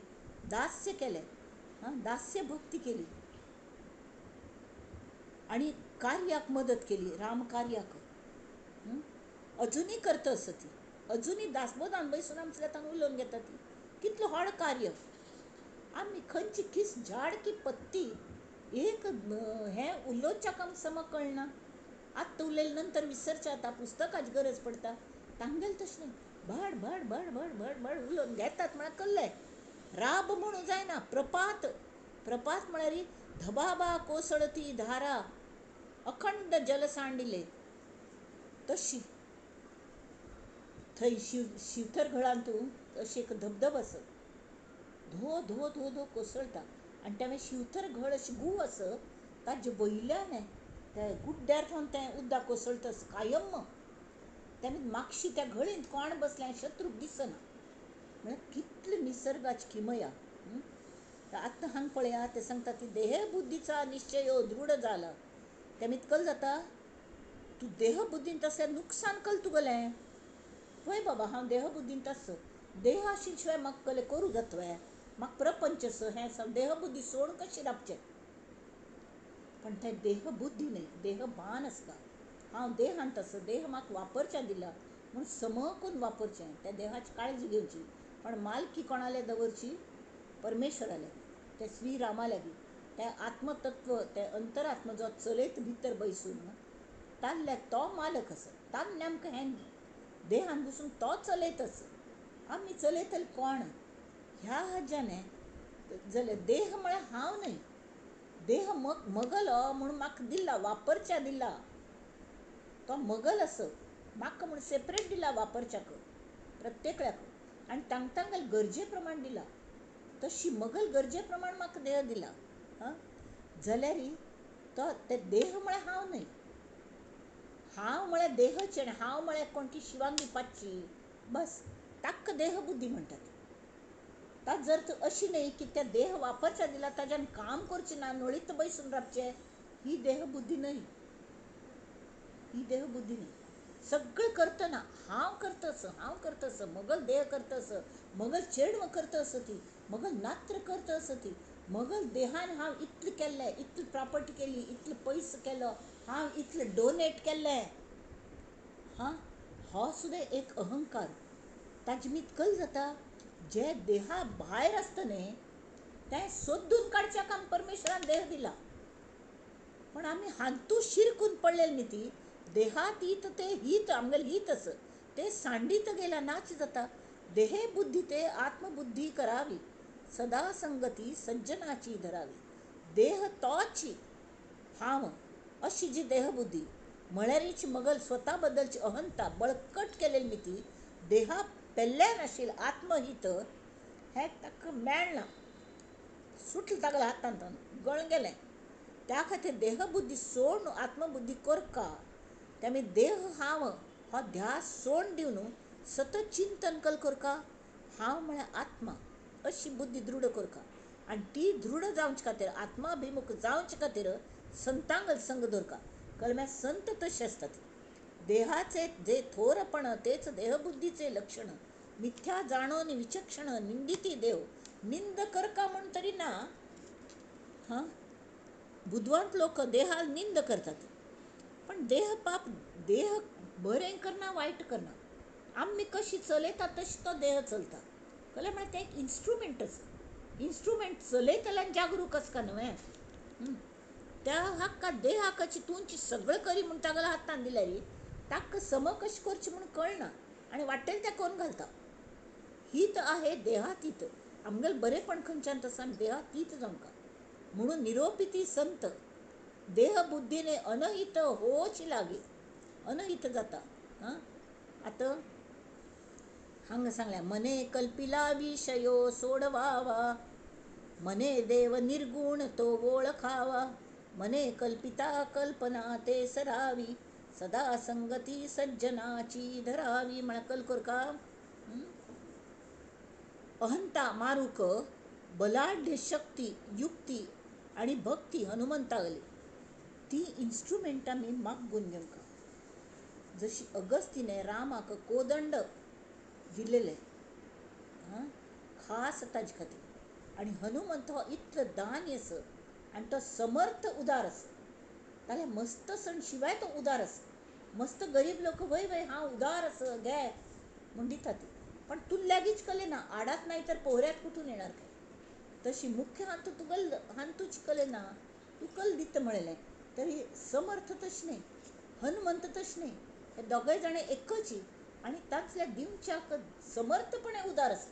दास्य केलें, दास्य भक्ती केली आनी कार्याक मदत केली, राम कार्याक. अजुनूय करता आसा ती, अजुनूय दासबोधान बैसून आमच्या तांकां उलोवन घेता ती. कितलें व्हड कार्य. आमी खंयची किस झाड की पत्ती एक हें उलोवच्याक आमकां सम कळना. आत्तां उलयले नंतर विसरचें आतां पुस्तकाची गरज पडटा. तांगेलें तशें न्ही, भड भड भड भड भड भड उलोवन घेतात म्हळ्यार कल्लें. राब म्हणूं जायना, प्रपात. प्रपात म्हळ्यार धबाबा कोसळती धारा अखंड जल सांडिले तशी. थंय शिवथर घळांतू अशी एक धबधब आसा, धो धो धो धो कोसळटा आनी तें शिवथर घळ अशी गूव आसा ताजे वयल्यान त्या गुड्ड्यार थावन तें उदक कोसळटा कायम. तें मागशी त्या घळींत कोण बसलें शत्रूक दिसना. म्हळ्यार कितली निसर्गाची किमया. आतां हांगा पळया ते सांगता की देहबुद्धीचा निश्चय दृढ जाला. तें कल जाता तूं देहबुद्धींत आसल्यार नुकसान कल तुगेलें. पळय बाबा हांव देहबुद्धींत आस, देह आशिल्ले शिवाय म्हाका कलें करूं जातलें, म्हाका प्रपंच आसा हें आसा, देहबुद्धी सोडून कशी राबचें. पण तें देहबुद्धी न्हय, देहभान आसता. हांव देहांत आसा, देह म्हाका वापरच्या दिला म्हूण समकून वापरचें, त्या देहाची काळजी घेवची. पण मालकी कोणाले दवरची? परमेश्वरा लागीं, ते श्रीरामा लागीं. तें आत्मतत्व, तें अंतरात्म जो चलयत भितर बैसून ताल्ल्याक तो मालक आसा. तान्ने आमकां हें देहान बसून तो चलयत आसा. आमी चलयतले कोण ह्या हाज्याने जाल्यार देह म्हळ्यार हांव न्हय, देह मगलो म्हूण म्हाका दिला, वापरच्या दिला. तो मगल आसा, म्हाका म्हूण सेपरेट दिला वापरच्याक प्रत्येकल्याक आनी तांकां गरजे प्रमाण दिला. तशी मगल गरजे प्रमाण म्हाका देह दिला. हां जाल्यार तो ते देह म्हळ्यार हांव न्हय. हांव म्हळ्यार देहचें, हांव म्हळ्यार कोण ती शिवांगी पाचशी बस, ताका देहबुद्धी म्हणटात. ता जर तूं अशी न्हय की त्या देह वापरच्या दिला ताज्यान काम करचें ना, नळीत बैसून राबचें, ही देहबुद्धी न्हय. ही देहबुद्धी न्हय. सगळें करतना हांव करतस, हांव करतस, मगल देह करतस, मगल चेडव करतस ती, मगल नात्र करतस ती, मगल देहान हांव इतलें केल्लें, इतली प्रॉपर्टी केली, इतले पयसो केलो, हांव इतलें डोनेट केल्लें. हां, हो सुद्दां एक अहंकार. ताजे मीत कल जाता जे देहा भायर आसता न्हय तें सोदून काडच्याक आमकां परमेश्वरान देह दिला. पण आमी हातूंत शिरकून पडलेले न्ही ती देहातीत ते हित आमगेलें हित आसा ते सांडीत गेला, नाच जाता. देहे बुद्धी ते आत्मबुद्धी करावी, सदा संगती सज्जनाची धरावी. देह तोची हांव अशी जी देहबुद्धी म्हळ्यारीच मगल स्वता बद्दलची अहंता बळकट केलेली न्ही ती देहा पेल्ल्यान आशिल्लें आत्महित हें ताका मेळना, सुटलें तागेल्या हातांत, गळून गेलें. त्या खातीर देहबुद्धी सोडून आत्मबुद्धी करका. त्यामुळे देह हांव हो ध्यास सोडून दिवन सतत चिंतन कल करका. हांव म्हळ्यार आत्मा अशी बुद्धी दृढ करका आनी ती दृढ जावचे खातीर आत्माभिमुख जावचे खातीर संतांक संग दवरका. कळ्ळें? संत तशे आसतात. देहाचे जे थोरपण तेच देहबुद्धीचे लक्षण, मिथ्या जाणोन विचक्षण निंदिती देव. निंद करका म्हूण तरी ना. हां, बुदवंत लोक देहाल निंद करतात, पण देह पाप, देह बरें करना वायट करना, आमी कशी चलयता तशी तो देह चलता. कळ्ळें? म्हळ्यार तें एक इन्स्ट्रुमेंटच. इन्स्ट्रुमेंट चलयतल्यान जागरूक आसता न्हय. त्या हाका देहाकाची तुमची सगळें करी म्हूण तागेल्या हातान दिल्यार ताका सम कशें करचें म्हूण कळना आनी वाटेल तें करून घालता. हीत आहे देहातीत. आमगेलें बरेंपण खंयच्यान तसो आमी देहातीत जावंका. म्हणून निरोपिती संत देहबुद्धीने अनहित होची लागे, अनहित जाता. हां, आतां हांगा सांगल्या, मने कल्पिला विषयो सोडवावा, मने देव निर्गुण तो ओळखावा, मने कल्पिता कल्पना ते सरावी, सदा संगती सज्जनाची धरावी. म्हळ्यार कल करका अहंता मारूक बलाढ्य शक्ती युक्ती आनी भक्ती हनुमंतागली ती इन्स्ट्रुमेंटां आमी मागून घेवंक. जशी अगस्तीने रामाक कोदंड दिलेले खास ताजे खातीर, आनी हनुमंत हो इतलो दानी आसा आनी तो समर्थ उदार आसा. ताल्या मस्त सण शिवाय तो उदार आसा. मस्त गरीब लोक वय वय हांव उदार आसा घे म्हूण दिता ती, पण तुल्ल्यागीच कले ना, आडात नाही तर पोहऱ्यात कुठून येणार काय. तशी मुख्य हातू तुगल हातूची कले ना, तूं कल दिता म्हणलें तरी समर्थ तशें न्हय, हनुमंत तशें न्हय. हे दोगय जाणां एकच आनी तांतल्या दिवच्याक समर्थपणे उदार आसा,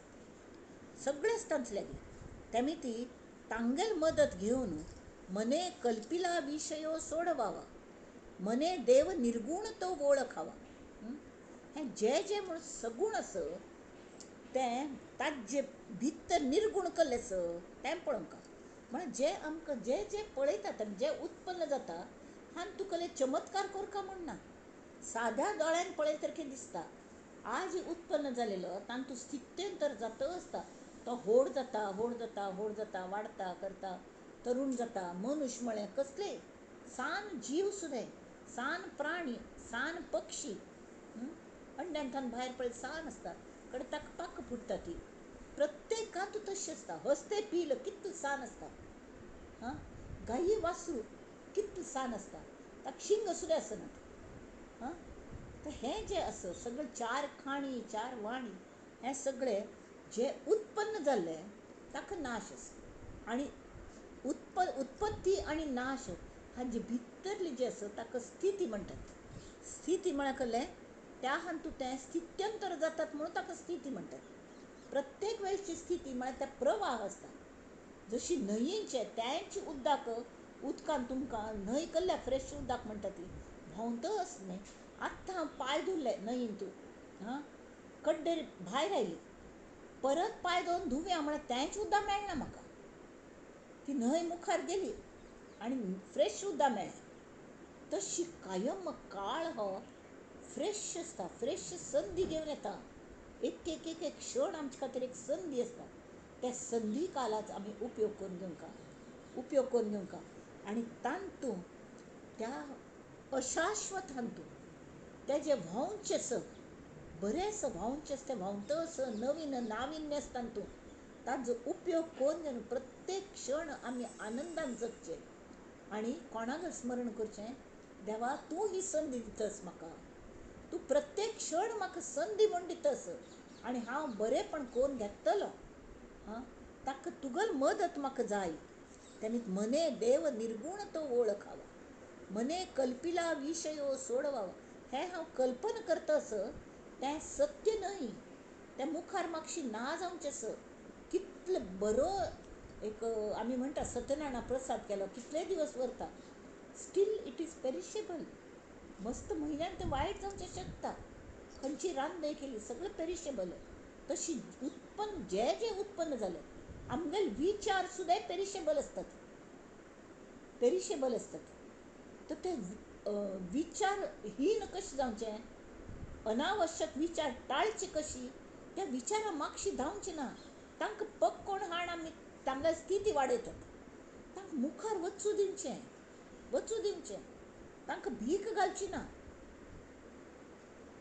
सगळेच तांतल्यागी. तेमी ती तांगेल मदत घेवन मने कल्पिला विषयो सोडवावा, मने देव निर्गुण तो वळखावा. हें जे जे म्हूण सगूण आसा तें ताजे भितर निर्गुण कल्लें आसा तें पळोवंक. म्हळ्यार जे आमकां जे जे पळयतात आनी जे उत्पन्न जाता हान तुका चमत्कार करका म्हूण ना, साद्या दोळ्यान पळयत सारकें दिसता. आज उत्पन्न जालेलो तांतूं स्थित्यंतर जाता आसता, तो होड जाता होड जाता होड जाता, वाडता करता, तरुण जाता. मनुष्य म्हळ्यार कसले सान जीव सुद्दां, सान प्राणी, सान पक्षी, अंड्यांतल्यान भायर पळय सान आसता, कडे ताका पाक फुट्टा ती. प्रत्येकांत तशें आसता. हस्ते पील कितलें सान आसता, हां, गायी वासरू कितलें सान आसता, ताका शिंग सुद्दां आसना. हां, तर हें जें आसा सगळें चार खाणी चार वाणी हें सगळें जें उत्पन्न जाल्लें ताका नाश आसा. आनी उत्पत्ती आनी नाश हाजे भितरली जें आसा ताका स्थिती म्हणटात. स्थिती म्हळ्यार कसलें, त्या हातूंत तें स्थित्यंतर जातात म्हणून ताका स्थिती म्हणटात. प्रत्येक वेळची स्थिती म्हळ्यार त्या प्रवाह आसता. जशी न्हंयेचे त्यांची उदक उदकान तुमकां न्हंय कसल्या फ्रेश उदक म्हणटा ती भोंवतच न्हय. आत्तां हांव पांय धुले न्हंयेन तूं, हां, कड्डेर भायर आयली, परत पांय धुवन धुवया म्हळ्यार तेंच उदक मेळना म्हाका. ती न्हंय मुखार गेली आनी फ्रेश उदक मेळ्ळें. तशी कायम काळ हो फ्रेश आसता, फ्रेश संदी घेवन येता. एक एक एक एक क्षण आमचे खातीर एक संदी आसता. त्या संदी कालाचो आमी उपयोग करून घेवंका, उपयोग करून घेवंका. आनी तातूंत त्या अशाश्वत हातूंत तेजें व्हांवचें आसा, बरें आसा व्हांवचें आसा, तें व्हांवता आसा, नवीन नाविन्य आसता तातूंत. ताजो उपयोग करून घेवन प्रत्येक क्षण आमी आनंदान जगचें आनी कोणाक स्मरण करचें, देवा तूं ही संदी दितस म्हाका, तूं प्रत्येक क्षण म्हाका संदी म्हूण दितस आनी हांव बरेंपण करून घेतलो. हां, ताका तुगल मदत म्हाका जाय. तेमी मने देव निर्गुण तो वळखावा, मने कल्पिला विषयो सोडवावा. हें हांव कल्पना करता आसा तें सत्य न्हय, तें मुखार मातशी ना जावचें आसा. कितलो बरो एक आमी म्हणटा सत्यनारायणा प्रसाद केलो, कितले दिवस उरता, स्टील it is perishable. मस्त म्हयन्यान तें वायट जावचें शकता. खंयची रांदय केली सगळें पेरिशेबल. तशी उत्पन्न जे जे उत्पन्न जालें आमगेले विचार सुद्दां पेरिशेबल आसतात, पेरिशेबल आसतात. तर ते विचारहीन कशें जावचें, अनावश्यक विचार टाळचे कशी, त्या विचारा मागशी धांवची ना. तांकां पग कोण हाण आमी तांकां स्थिती वाडयतात. तांकां मुखार वचूं दिवचें, वचूं दिवचें. तांकां भीक घालची ना.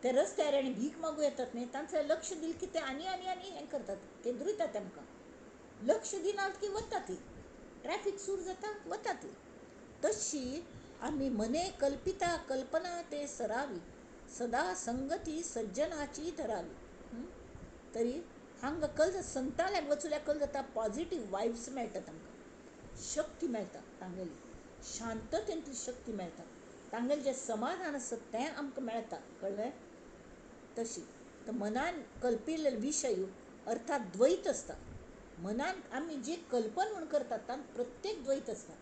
ते रस्त्यार आनी भीक मागू येतात न्ही, तांचें लक्ष दिलें की ते आनी आनी आनी हें करतात, केंद्रितात तांकां. लक्ष दिनात की वता ती, ट्रॅफीक सुरू जाता, वता ती. तशी आमी मने कल्पिता कल्पना ते सरावी, सदा संगती सज्जनाची धरावी. तरी हांगा कल संताल्याक वचूल्याक कल जाता, पॉझिटीव वायब्स मेळटा तांकां, शक्ती मेळटा तांगेली, शांततेंतली शक्ती मेळटा, तांगेलें जें समाधान आसा तें आमकां मेळटा. कळ्ळें? तशी तर मनान कल्पिल्ले विशय अर्थात द्वैत आसता. मनान आमी जी कल्पन म्हूण करतात तांत प्रत्येक द्वैत आसता.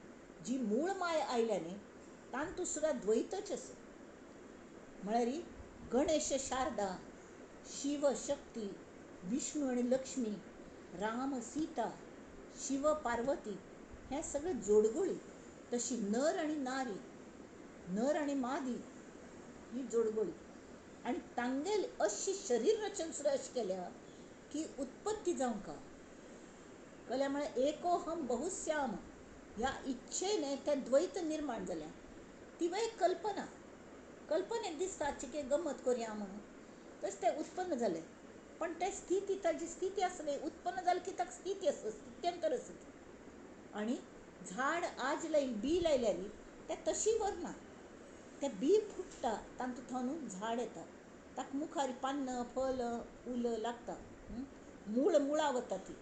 जी मूळ माय आयल्या न्ही तांतूत सुद्दां द्वैतच आसा. म्हळ्यार गणेश शारदा, शिव शक्ती, विष्णू आनी लक्ष्मी, राम सीता, शिव पार्वती, हें सगळें जोडगोळी. तशी नर आनी नारी, नर आनी मादी ही जोडगोळी. आनी तांगेली अशी शरीर रचना सुद्दां अशी केल्या की उत्पत्ती जावंक. कळ्ळें? म्हळ्यार एकोहम बहुश्याम ह्या इच्छेने तें द्वैत निर्माण जालें. ती एक कल्पना, कल्पनेक दिसता चिके गमत करया म्हणून, तशें तें उत्पन्न जालें. पण तें स्थिती, ताजी स्थिती आसली, उत्पन्न जालें की ताका स्थिती आसता, स्थित्यंतर आसता. आनी झाड आज लाय बी लायल्यार तें तशी वरना, तें बी फुट्टा, तातूंत थंय झाड येता, ताका मुखार पान्न फल फूल लागता, मूळ मुळां वता ती,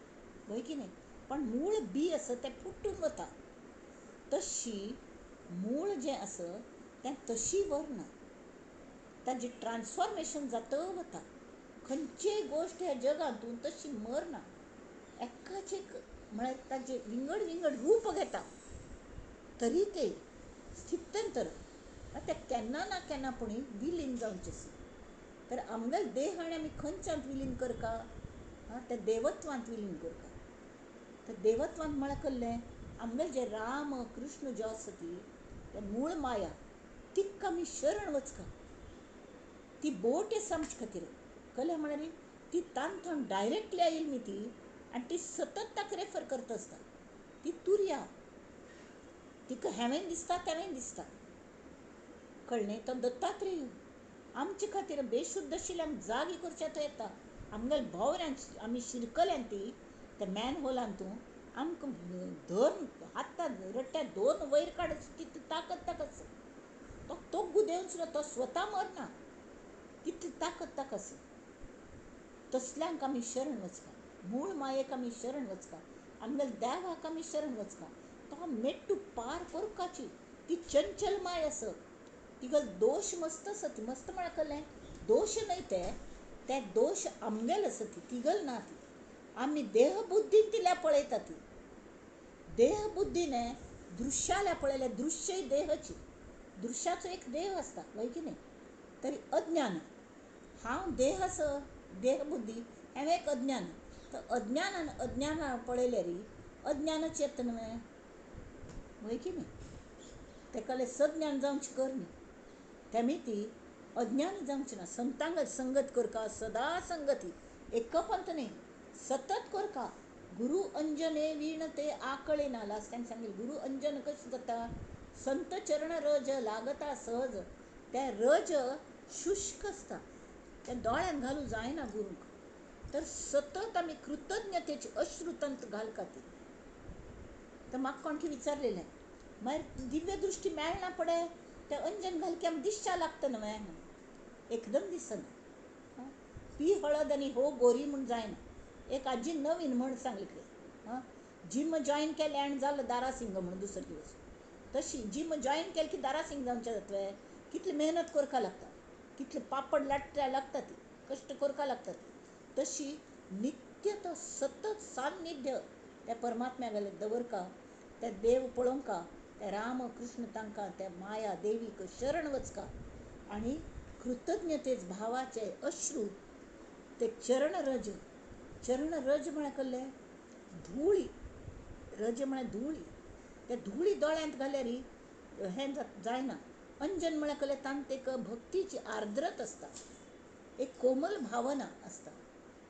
हय की न्ही? पण मूळ बी आसा तें फुटून वता. तशी मूळ जें आसा तें तशी वरना, ताजें ट्रान्सफॉर्मेशन जाता वता. खंयचीय गोश्ट ह्या जगांतून तशी मरना, एकाच एक म्हळ्यार ताजें विंगड विंगड रूप घेता, तरी तें स्थित्यंतर तें केन्ना ना केन्ना पूण विलीन जावचें आसा. तर आमगेले देह आनी आमी खंयच्यांत विलीन करका? त्या देवत्वांत विलीन करका. तर देवत्वांत म्हळ्यार कसलें? आमगेले जे राम कृष्ण जो आसा ती ते मूळ माया, तिका आमी शरण वचका. ती बोट आसा आमचे खातीर. कळ्ळें? म्हळ्यार ती तांतून डायरेक्टली आयली न्ही ती, आनी ती सतत ताका रेफर करता आसता. ती तुरया, तिका हेंवें दिसता तेंवें दिसता. कळ्ळें? तो दत्तात्रेय आमचे खातीर बेशुद्ध आशिल्ल्यांक जागी करच्या तो येता. आमगेले भोंवऱ्यान आमी शिरकल्यान ती त्या मॅन होलांतून आमकां धरून हातान रट्ट्या दोन वयर काडच तितली ताकद ताका आसा. तो तोग्गू देवन सुद्दां तो स्वता मरना, तितली ताकद ताका आसा. तसल्यांक आमी शरण वचका, मूळ मायेक आमी शरण वचका, आमगेले देवाक आमी शरण वचका. तो मेट्टू पार करपाची ती चंचल माय आसा. तिका दोश मस्त आसा. ती मस्त म्हळ्यार कसलें दोश न्हय, ते ते दोश आमगेले आसा, ती तिगल ना. ती आमी देहबुद्दीन तिल्या पळयता. ती देहबुद्दीने दृश्याला पळयल्या, दृश्य देहची, दृश्याचो एक देह आसता, हय की न्ही? तरी अज्ञान, हांव देह आसा, देहबुद्दी हें एक अज्ञान. तर अज्ञानान अज्ञाना पळयल्यार अज्ञानच येता न्हय, हय की न्ही? तेका सज्ञान जावचें कर न्ही, तेमी ती अज्ञान जावचें ना. संतांग संगत करका, सदा संगती, एकपंत न्ही, सतत करका. गुरु अंजने वीण ते आकळे ना. लास्ट टायम सांगिल्लें, गुरु अंजन कशें जाता? संत चरण रज लागता सहज. तें रज शुश्क आसता, तें दोळ्यान घालूं जायना गुरूंक. तर सतत आमी कृतज्ञतेची अश्रू तंत घालका ती. तर म्हाका कोण की विचारलेलें, मागीर दिव्य दृश्टी मेळना पडे तें अंजन घाल की आमकां दिसच्या लागता न्हय? एकदम दिसना. पी हळद आनी हो गोरी म्हूण जायना. एक आजी नवीन म्हण सांगली कितें, आं, जिम जॉयन केलें आनी जालो दारासिंग म्हणून दुसरो दिवस. तशी जिम जॉयन केलें की दारासिंग जावचें जातलें. कितली मेहनत करपा लागता, कितले पापड लाटच्या लागता, ती कश्ट करपा लागता. तशी नित्य तो सतत सान्निध्य त्या परमात्म्या गेले दवरका, त्या देव पळोवंका, त्या राम कृष्ण तांकां, त्या माया देवीक शरण वचका आनी कृतज्ञतेच भावाचे अश्रू ते चरणरज. चरणरज म्हळ्यार कसलें? धुळी. रज म्हळ्यार धुळी. त्या धुळी दोळ्यांत घाल्यार हें जायना. अंजन म्हळ्यार कसलें? तांत एक भक्तीची आर्द्रत आसता, एक कोमल भावना आसता.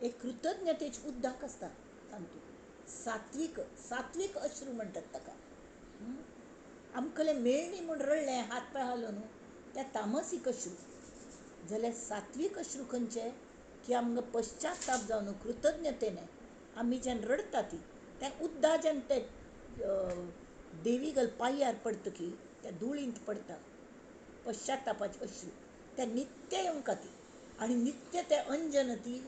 एक कृतज्ञतेचे उद्दाक आसता तातूंत. सात्वीक सात्वीक अश्रू म्हणटात ताका. आमकले मेळणी म्हूण रडलें हात पांय हालोवन त्या तामसीक अश्रू. जाल्यार सात्वीक अश्रू खंयचे की आमकां पश्चाताप जावन कृतज्ञतेने आमी जेन्ना रडटा ती त्या उद्दा जेन्ना ते देवी गल पांयार पडटकी त्या धुळींत पडटा पश्चातापाचे अश्रू त्या नित्य येवंका ती आनी नित्य ते अंजन ती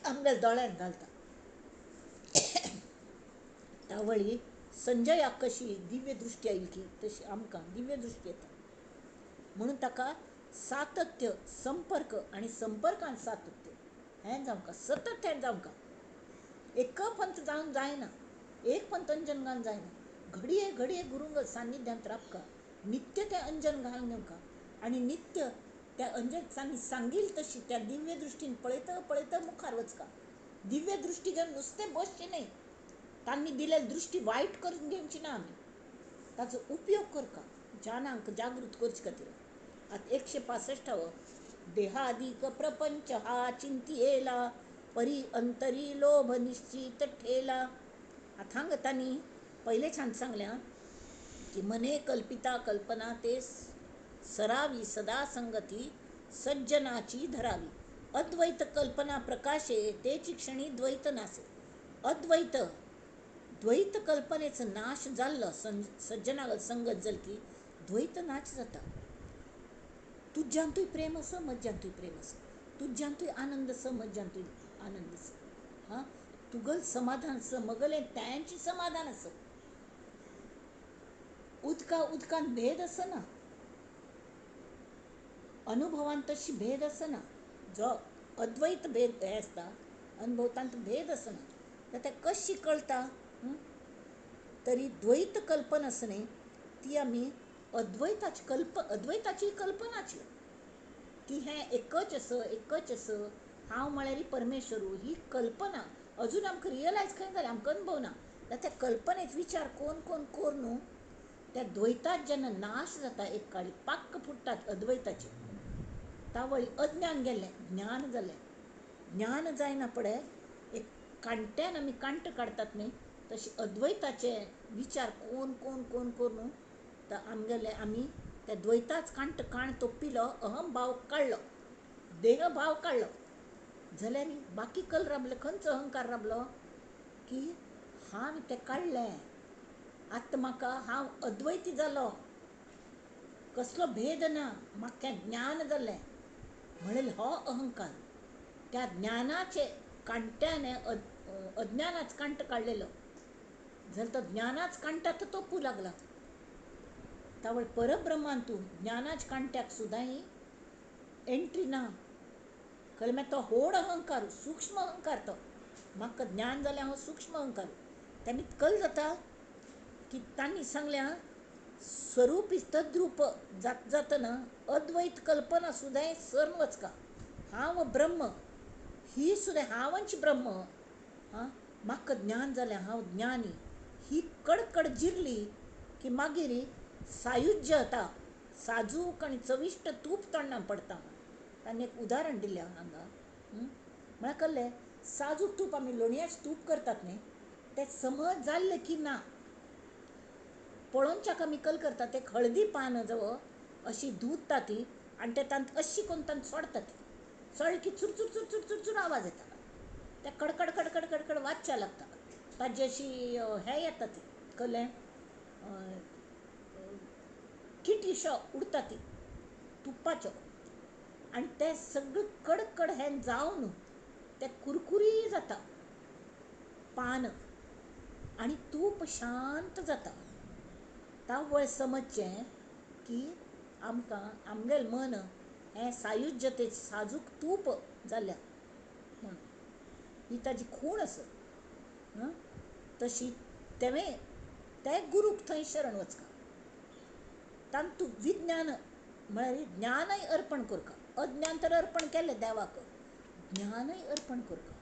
आमगेल्या दोळ्यांत घालता. तावळी संजयाक कशी दिव्य दृश्टी आयली की तशी आमकां दिव्य दृश्टी येता. म्हणून ताका सातत्य संपर्क आनी संपर्कान सातत्य हें जावंका, सतत हें जावंका. एक पंथ जावन जायना, एक पंथ अंजन घालून जायना. घडये घडये गुरुंग सान्निध्यांत राबका, नित्य तें अंजन घालून घेवका आनी नित्य त्या अंजन सांगील तशी त्या दिव्य दृश्टीन पळयता पळयता मुखार वचका. दिव्य दृश्टी घेवन नुस्तें बसचें न्हय, तांणी दिलेली दृश्टी वायट करून घेवची ना आमी, ताचो उपयोग करका जनांक जागृत करचे खातीर. आतां 165 देहादीक प्रपंच हा चिंतयेला परी अंतरी लोभ निश्चित ठेला. आतां हांगा तांणी पयलेच्यान सांगल्या की मने कल्पिता कल्पना ते सरावी सदा संगती सज्जनाची धरावी. अद्वैत कल्पना प्रकाशे तेची क्षणी द्वैत नासे. अद्वैत द्वैत कल्पनेचो नाश जाल्लो सज्जना संगत जाली की द्वैत नाश जाता. तुज्यांतूय प्रेम आसा, म्हज्यांतूय प्रेम आसा, तुज्यांतूय आनंद आसा, म्हज्यांतूय आनंद आसा. हां, तुगल समाधान आसा, मगलें त्यांची समाधान आसा. उदका उदकान भेद आसना, अनुभवान तशी भेद आसना. जो अद्वैत भेद हे आसता अनुभव तांतूं भेद आसना. तर तें कशी कळटा तरी द्वैत कल्पना आसा न्ही ती आमी अद्वैताची अद्वैताची कल्पनाची की हें एकच आसा, एकच आसा, हांव म्हळ्यार परमेश्वरू, ही कल्पना अजून आमकां रियलायज खंय जालें, आमकां अनुभव ना. जाल्यार त्या कल्पनेत विचार कोण कोण करून त्या द्वैतात जेन्ना नाश जाता एक काळी पाक्क फुट्टात अद्वैताचे, तावळी अज्ञान गेलें ज्ञान जालें. ज्ञान जायना पडे एक कांट्यान आमी कांट काडटात न्ही तशी अद्वैताचे विचार कोण कोण कोण करून तर आमगेले आमी त्या द्वैताच कांट काण तोपिलो, अहम भाव काडलो, देहभाव काडलो, जाल्यार बाकी कल राबले. खंयचो अहंकार राबलो की हांवें तें काडलें, आतां म्हाका हांव अद्वैती जालो, कसलो भेद ना, म्हाका ज्ञान जालें म्हणलें हो अहंकार. त्या ज्ञानाचे कांट्याने अज्ञानाच कांट काडलेलो जाल्यार तो ज्ञानाच कांटा तो तोपू लागला. तावळ परब्रह्मान तूं ज्ञानाच कांट्याक सुद्दां एंट्री ना. कळ्ळें? मागीर तो होड अहंकार, सूक्ष्म अहंकार, तो म्हाका ज्ञान जालें हांव सूक्ष्म अहंकार. तेमी कल जाता की तांणी सांगल्या स्वरूप तद्रूप जात जातना अद्वैत कल्पना सुद्दां सरून वचका. हांव ब्रह्म ही सुद्दां हांवच ब्रह्म, हां म्हाका ज्ञान जालें हांव ज्ञानी, ही कडकड जिरली की मागीर सायुज्य जाता, साजूक आनी चविश्ट तूप तोंडां पडटा. तांणी एक उदाहरण दिलें हांगा. म्हळ्यार कळ्ळें, साजूक तूप आमी लोणयाचें तूप करतात न्ही तें समज जाल्लें की ना पळोवच्याक आमी कल करतात ते हळदी पान जवळ अशी धुता ती आनी ते तांत अशी करून तांत सोडटा ती, सोडली की चुरचूर चुरचूर चुरचूर आवाज येता, ते कडकड कडकड कडकड वाजच्या लागता, ताजी अशी हें येता ती कळ्ळें किटीशो उडटा ती तुपाच्यो आनी ते सगळें कडकड हें जावन तें कुरकुरी जाता पान आनी तूप शांत जाता. तावळ समजचें की आमकां आमगेलें मन हें सायुज्यते साजूक तूप जाल्या म्हूण ही ताजी खूण आसा. तशी तेवें ते गुरूक थंय शरण वचका, तांतूं विज्ञान म्हळ्यार ज्ञानय अर्पण करका. अज्ञान तर अर्पण केलें देवाक, ज्ञानय अर्पण करका.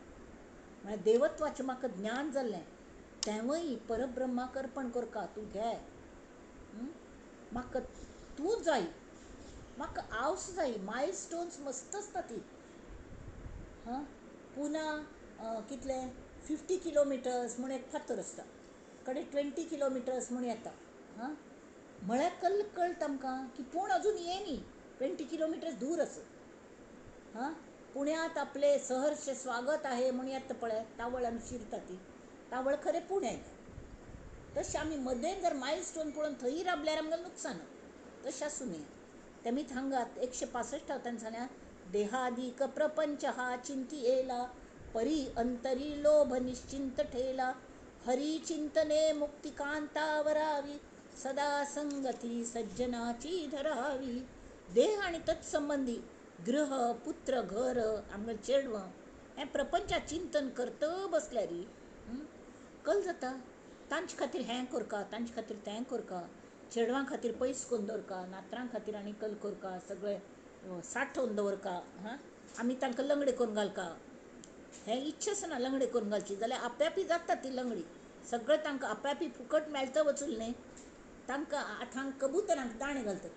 म्हळ्यार देवत्वाचें म्हाका ज्ञान जाल्लें तेंवूय परब्रह्माक अर्पण करका. तूं घे, म्हाका तूं जाय, म्हाका आवस जाय. मायल स्टोन्स मस्त आसता ती, हां, पुना कितले 50 किलोमिटर्स म्हूण एक फातर आसता, कडेन 20 किलोमिटर्स म्हूण येता. हां, म्हळ्यार कल कळटा आमकां की पूण अजून ये न्ही, 20 किलोमिटर्स दूर आसा. हां, पुण्यात आपले सहर्ष स्वागत आहे म्हूण येता पळय, तावळ आमी शिरता ती तावळ खरें पुणे. तशें आमी मदें जर मायल स्टोन पळोवन थंय राबल्यार आमकां नुकसान. तशें आसूं न्हय. तेमी हांगात 165 तांणी सांगल्या, देहादीक प्रपंच हा चिंती येला, परी अंतरी लोभ निश्चिंत ठेला, हरी चिंतने मुक्ती कांतावरावी, सदा संगती सज्जनाची धरावी. देह आनी तत्संबंदी गृह पुत्र घर आमगेलें चेडवां हें प्रपंचात चिंतन करत बसल्यार कल जाता. तांचे खातीर हें करका, तांचे खातीर तें करका, चेडवां खातीर पयस करून दवरका, नातरां खातीर आनी कल करका, सगळें साठोवन दवरका. हां, आमी तांकां लंगडे करून घालका, हें इच्छा आसना लंगडे करून घालची जाल्यार आप्यापी जाता ती लंगडी. सगळें तांकां आप्यापी फुकट मेळटा वचून न्हय, तांकां आतां कबुतरांक दाणे घालतात,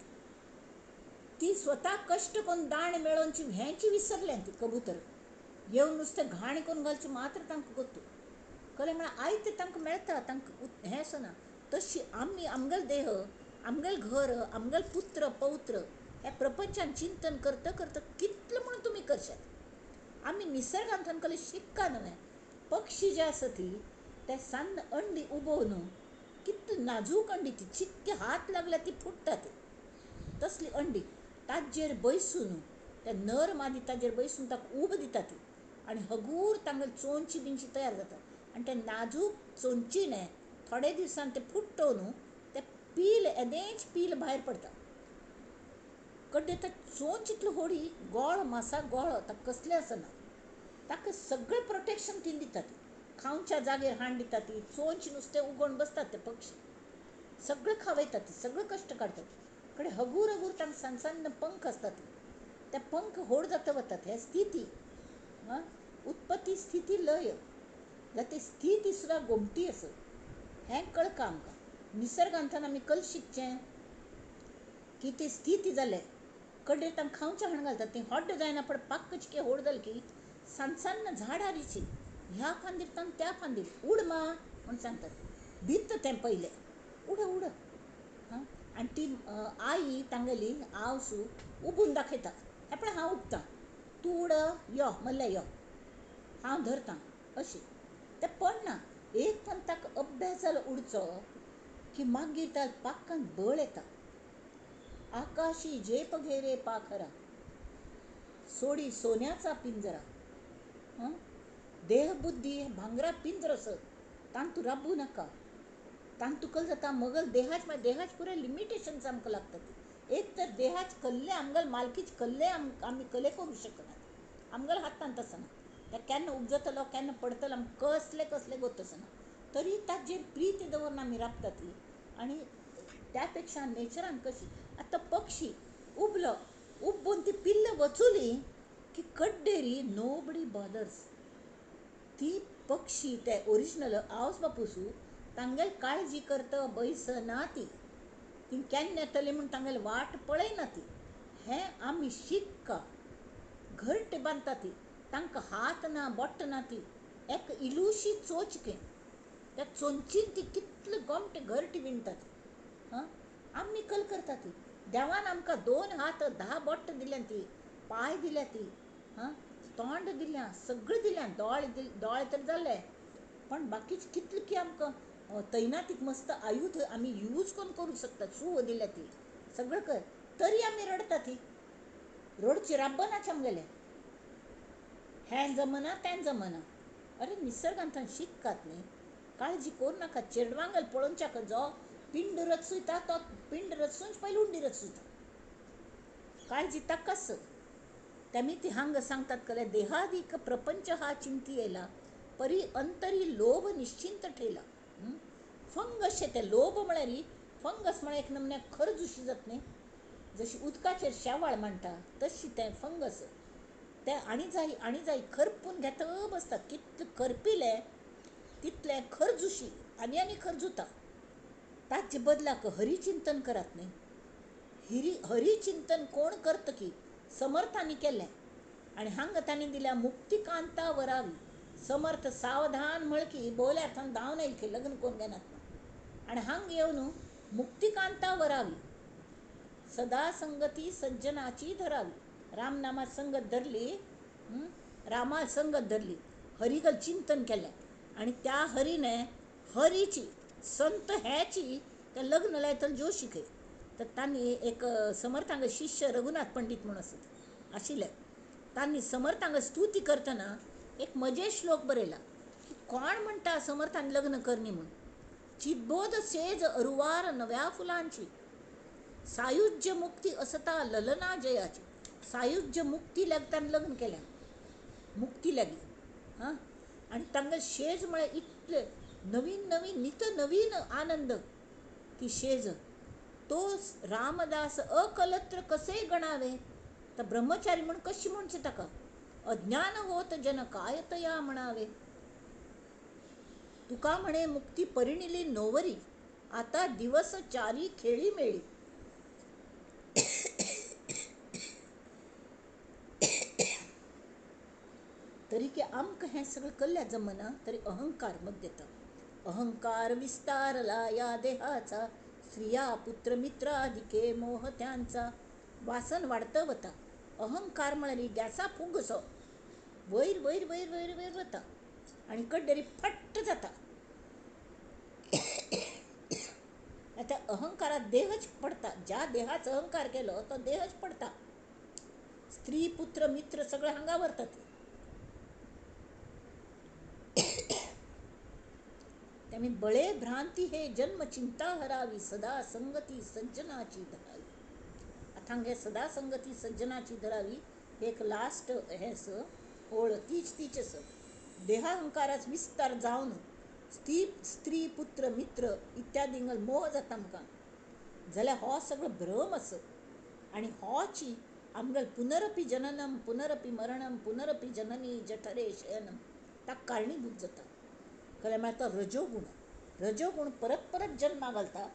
ती स्वता कश्ट करून दाणे मेळोवची हेंची विसरलें ती कबुतर येवन नुस्तें घाण करून घालची मात्र तांकां गोत्तू. कळ्ळें? म्हळ्यार आयतें तांकां मेळटा, तांकां हें आसना. तशी आमी आमगेलो देह, आमगेलें घर, आमगेले पुत्र पौत्र ह्या प्रपंचान चिंतन करता करता कितलें म्हूण तुमी करशात. आमी निसर्गांतल्यान कसलें शिक्का न्हय. पक्षी जे आसा ती ते सान्न अंडी उबोवन कितली नाजूक अंडी ती, चिक्के हात लागल्यार ती फुट्टा ती, तसली अंडी ताजेर बैसून ते नर मादी ताजेर बैसून ताका ऊब दिता ती, आनी हगूर तांगेली चोंची बिंची तयार जाता. आनी ते नाजूक चोंचीने थोडे दिसान ते फुट्टो न्हू, ते पील येदेंच पील भायर पडटा. कडे ते चोंच इतली होडी, गोळ मासा गोळो ताका कसलें आसना, ताका सगळें प्रोटेक्शन ती दिता. ती खावच्या जागेर हाण दिता ती, चोंच नुस्तें उगोवन बसतात ते पक्षी, सगळें खावयतात ती, सगळें कश्ट काडटात. कडे हगूर हगूर तांकां सान सान्न पंख आसतात, ते पंख होड जाता वतात. हे स्थिती, आं, उत्पत्ती स्थिती लय जाल्यार ती स्थिती सुद्दां गोमटी आसा, हें कळका आमकां. निसर्गांतल्यान आमी कल शिकचें की ती स्थिती जाले कडे तांकां खावचें हाण घालतात, ती हॉट जायना पण पाक्क चिके होड जाली की सान सान्न झाडां रिची ह्या फांदीर तांकां त्या फांदीर उड मा म्हूण सांगतात, भित्त तें पयलें उड उड. हां, आनी ती आई तांगेली आवसू उबून दाखयता, हें पळय हांव उबतां, तूं उड यो मल्ल्या यो, हांव धरतां अशी. तें पडना, एक पण ताका अभ्यास जालो उडचो की मागीर त्या पाक्कान बळ येता. आकाशी झेप घेरे पाखरा, सोडी सोन्याचा पिंजरा. हां, देहबुद्धी भांगरा पिंजरो असो, तांतू राबू नाका, तांतू कल जाता मगल देहाच, मागीर देहाच पुरे लिमिटेशन्स आमकां लागतात. एक तर देहाच कल्ले आमगेले मालकीच कल्ले आमी कले करूं शकनात, आमगेले हातांत आसना, ते केन्ना उपजतलो केन्ना पडटलो आमकां कसले कसले गोत आसना, तरी ताजेर प्रीती दवरून आमी राबता ती. आनी त्या पेक्षा नेचरान कशी आतां पक्षी उबलो, उबून ती पिल्ल वचुली की कड्डेरी नोबडी बॉदर्स. ती पक्षी ते ओरिजिनल आवस बापूसू तांगेली काळजी करता बैसना ती, ती केन्ना येतली म्हूण तांगेली वाट पळयना ती. हें आमी शिक्का घरट बांदता ती, तांकां हात ना बोट ना, ती एक इलुशी चोंच खंय, त्या चोंचीन ती कितले गोमटे घरट विणटा ती. हां, आमी कल करता ती. देवान आमकां 2 हात 10 बोट दिल्या ती, पांय दिल्या ती, हां, तोंड दिल्या, सगळें दिल्या, दोळे दोळे तर जाले, पण बाकीच कितले की आमकां तैनातीक मस्त आयुध आमी यूज करून करूं शकतात, सूव दिल्या ती, सगळें कर, तरी आमी रडटा ती. रडची राबनाच आमगेलें, हें जमना तें जमना. अरे निसर्गांतल्यान शिकात न्ही, काळजी करूं नाका. चेडवांगेल पळोवच्याक जो पिंड रचयता तो पिंड रचून पयलीं उंडी रचयता, काळजी ताकाच. तेमी ती हांगा सांगतात कले, देहादीक प्रपंच हा चिंती येला, परी अंतरी लोभ निश्चिंत ठेला. फंगस ते लोभ म्हळ्यार फंगस म्हळ्यार एक नमन्या खरजुशी जात न्ही, जशी उदकाचेर शेवाळ मांडटा तशी तें फंगस, तें आनी जाय आनी जाय खरपून घेता बसता. कितलें खरपिलें तितलें खरजुशी आनी आनी खरजुता. ताचे बदलाक हरिचिंतन करात न्ही. हरिचिंतन कोण करता की समर्थांनी केलें. आनी हांगा तांणी दिल्या मुक्तिकांता वरावी. समर्थ सावधान म्हळकी बोल्या थंय धांवन येयले लग्न कोण घेनात. आनी हांग येवन मुक्तिकांता वरावी सदा संगती सज्जनाची धरावी. रामनामा संगत धरली, रामा संगत धरली, हरिगल चिंतन केलें आनी त्या हरीने हरीची संत ह्याची त्या लग्न लायतल जोशी खंय. तर तांणी एक समर्थांग शिष्य रघुनाथ पंडित म्हणून आसत आशिल्ले, तांणी समर्थांग स्तुती करतना एक मजे श्लोक बरयला की कोण म्हणटा समर्थान लग्न करणी म्हूण. चितबोध सेज अरुवार नव्या फुलांची सायुज्य मुक्ती असता ललना जयाची. सायुज्य मुक्ती लागी ताणें लग्न केलें, मुक्ती लागी. हां, आनी तांगें शेज म्हळ्यार इतले नवीन नवीन नित नवीन आनंद ती शेज. तो रामदास अकलत्र कसे गणावे, तर ब्रह्मचारी म्हूण कशी म्हणचे ताका, अज्ञान होत जन काय तया म्हणावे. तुका म्हणे मुक्ती परिणिली नोवरी, आता दिवस चारी खेळी मेळी. तरी की आमकां हें सगळें कल्ल्या जमना तरी अहंकार मत येता. अहंकार विस्तारला या देहाचा, स्त्रिया पुत्र मित्राधिके मोह त्यांचा. वासन वाडत वता. अहंकार म्हळ्यार गॅसा फूग असो वयर वयर वयर वयर वयर वता आनी कड्डेरी फट्ट जाता. आतां अहंकारात देहच पडटा. ज्या देहाचो अहंकार केलो तो देहच पडटा. स्त्री पुत्र मित्र सगळे हांगा व्हरतात. त्यामुळे बळे भ्रांती हे जन्म चिंता हरावी सदा संगती सज्जनाची धरावी. आतां हांगे सदा संगती सज्जनाची धरावी एक लास्ट हें आसा ओळ, तीच तीच आसा. देहाहंकाराच विस्तार जावन स्त्री स्त्री पुत्र मित्र इत्यादी मोह जाता आमकां जाल्यार हो सगळो भ्रम आसा. आनी होची आमगेल पुनरपी जननम पुनरपी मरणम पुनरपी जननी जठरे शयनम ताका कारणीभूत जाता. खरें म्हळ्यार तो रजोगुण, रजोगुण परत परत जन्मा घालता.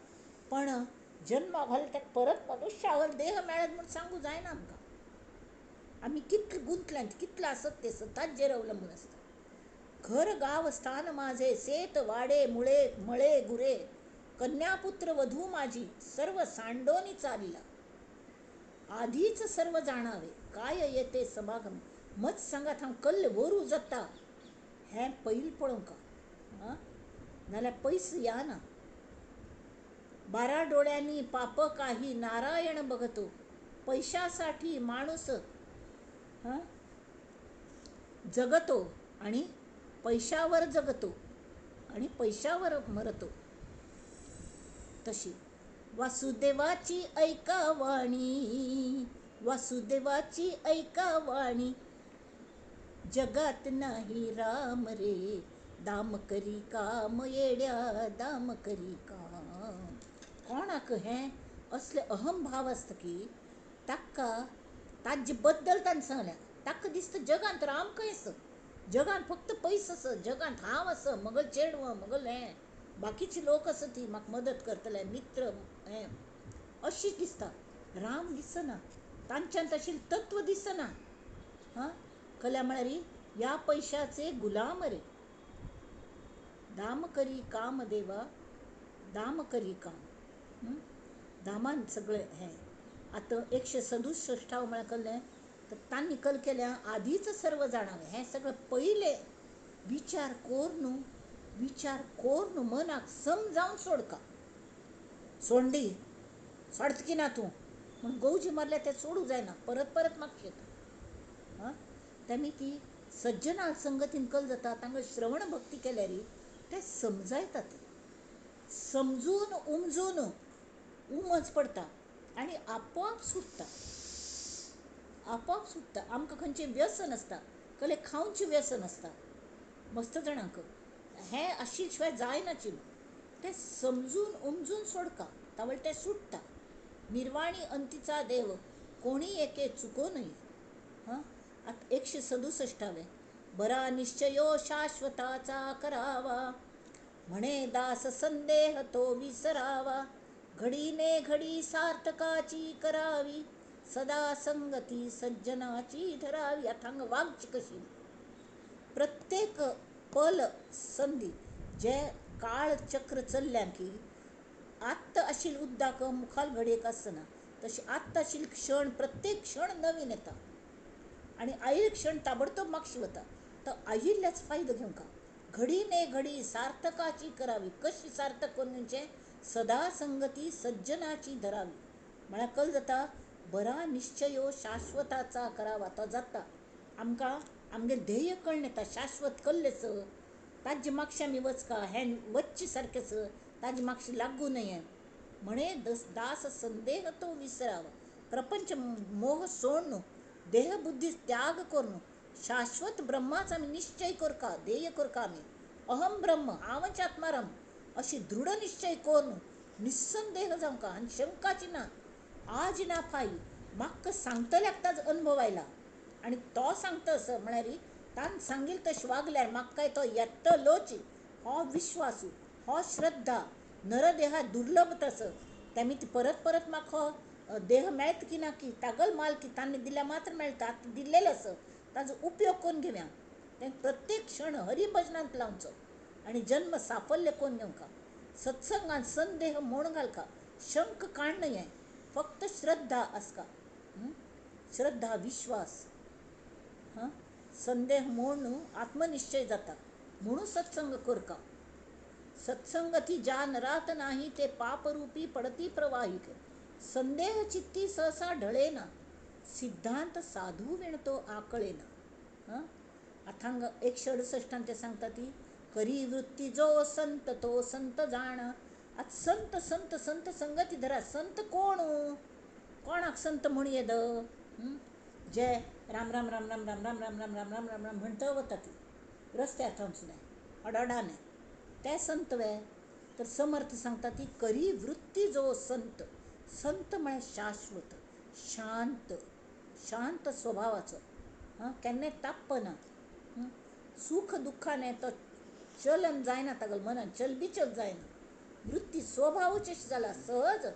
पण जन्मा घालता परत मनुष्यावर देह मेळत म्हूण सांगू जायना आमकां. आमी कितले गुंतल्यात कितले आसत ते सताचेर अवलंबून आसता. घर गाव स्थान माझे सेत वाडे मुळे मळे गुरे कन्यापुत्र वधू माझी सर्व सांडोनी चालिला. आधीच सर्व जाणावे काय येते समागम. मत सांगात हांव कल्ल वरू जाता हें पयल पळोवंक आं, नाल्यार पयस या ना. 12 डोळ्यांनी पाप काही नारायण बघतो. पैशासाठी माणूस हां जगतो आणि पैशावर जगतो आणि पैशावर मरतो. तशी वासुदेवाची ऐका वाणी, वासुदेवाची ऐका वाणी, जगात नाही राम रे दाम करी काम येड्या दाम करी काम. कोणाक हें असले अहमभाव आसता की ताका ताजे बद्दल ताणें सांगल्या. ताका दिसता जगांत राम खंय आसा, जगांत फक्त पयस आसा, जगांत हांव आसा, मगल चेडवां मगल हें बाकीचे लोक आसा ती म्हाका मदत करतले मित्र हें अशी दिसता. राम दिसना, तांच्यांत अशें तत्व दिसना. हां, कल्या म्हळ्यार ह्या पैशाचे गुलाम रे दाम करी काम देवा दाम करी काम. दामान सगळें हें. आतां 167 म्हळ्यार कल्लें तर तांणी कल केल्या आधीच सर्व जाणावें. हें सगळें पयलें विचार कोर न्हू, विचार कोर न्हू, मनाक समजावन सोडका. सोंडी सोडत की ना तूं म्हूण गौजी मारल्यार तें सोडूंक जायना, परत परत मागचें येता. आं, तेमी ती सज्जना संगतीन कल जाता. तांकां श्रवण भक्ती केल्यार ते समजायतात, समजून उमजून उमज पडटा आनी आपोआप सुट्टा, आपोआप सुट्टा. आमकां खंयचें व्यसन आसता, कसलें खावचें व्यसन आसता मस्त जाणांक हें अशी शिवाय जायनाची. तें समजून उमजून सोडका तावळ तें सुट्टा. निर्वाणी अंतीचा देव कोणी एके चुको न्हय. हां, आतां 167 बरा निश्चयो शाश्वताचा करावा म्हणे दास संदेह तो विसरावा. घडीने घडी सार्थकाची करावी सदा संगती सज्जनाची धरावी. आतां हांगा वागची कशी प्रत्येक पल संदी जे काळ चक्र चल्ल्या की आत्त आशिल्ले उद्दाक मुखाल घडयेक आसना, तशें आत्त आशिल्ले क्षण प्रत्येक क्षण नवीन येता आनी आयिल्ले क्षण ताबडतोब मागशी वता. तो आयिल्ल्याच फायदो घेवंक घडी ने घडी सार्थकाची करावी. कशी सार्थक करून घेवचें? सदा संगती सज्जनाची धरावी. म्हळ्यार कल जाता बरा निश्चयो शाश्वताचा करावा. तो जाता आमकां आमगे ध्येय कळ्ळें येता शाश्वत कल्लेंच ताजे मागशें आमी वचका हें वच्चे सारकेंच ताजे मागशें लागू न्हय म्हणे दास संदेह तो विसरावा. प्रपंच मोह सोडून देहबुद्धी त्याग करून शाश्वत ब्रह्माच आमी निश्चय करका, ध्येय करका. आमी अहम ब्रह्म हांवच आत्माराम अशी दृढ निश्चय करून निस्संदेह जावंका आनी शंकाची ना आज ना फाई. म्हाका सांगतल्याक ताजो अनुभव आयला आनी तो सांगता असो म्हळ्यार तान सांगील तशें वागल्यार म्हाका तो येतलोच हो विश्वासू, हो श्रद्धा. नरदेहा दुर्लभ तसो तेमी ती परत परत म्हाका देह मेळटा की ना की तागल माल की तांणी दिल्यार मात्र मेळटा, आतां दिल्लेलो आसा ताजो उपयोग करून घेवया. तें प्रत्येक क्षण हरिभजनांत लावचो आनी जन्म साफल्य करून घेवंका. सत्संगान संदेह मोड घालका, शंक काडण हें फक्त श्रद्धा आसका. श्रद्धा विश्वास संदेह मोडून आत्मनिश्चय जाता म्हणून सत्संग करका. सत्संगती ज्या नरात नाही ते पापरूपी पडती प्रवाहिक. संदेह चित्ती सहसा ढळेना सिद्धांत साधू विणतो आकळेना. आतां हांगा 168 ते सांगता ती करी वृत्ती जो संत तो संत जाण. आतां संत संत संत संगती धरा. संत कोण? कोणाक संत म्हण येद? जे राम राम राम राम राम राम राम राम राम राम राम राम म्हणटा वता ती रस्त्यार थंयसून अडडाने ते संत वे? तर समर्थ सांगता ती करी वृत्ती जो संत. संत म्हळ्यार शाश्वत शांत, शांत स्वभावाचो, केन्नाय तापना, सुख दुख्खाने तो चलन जायना तागेल्या मनान चलबिचल जायना, वृत्ती स्वभावच अशें जाला सहज.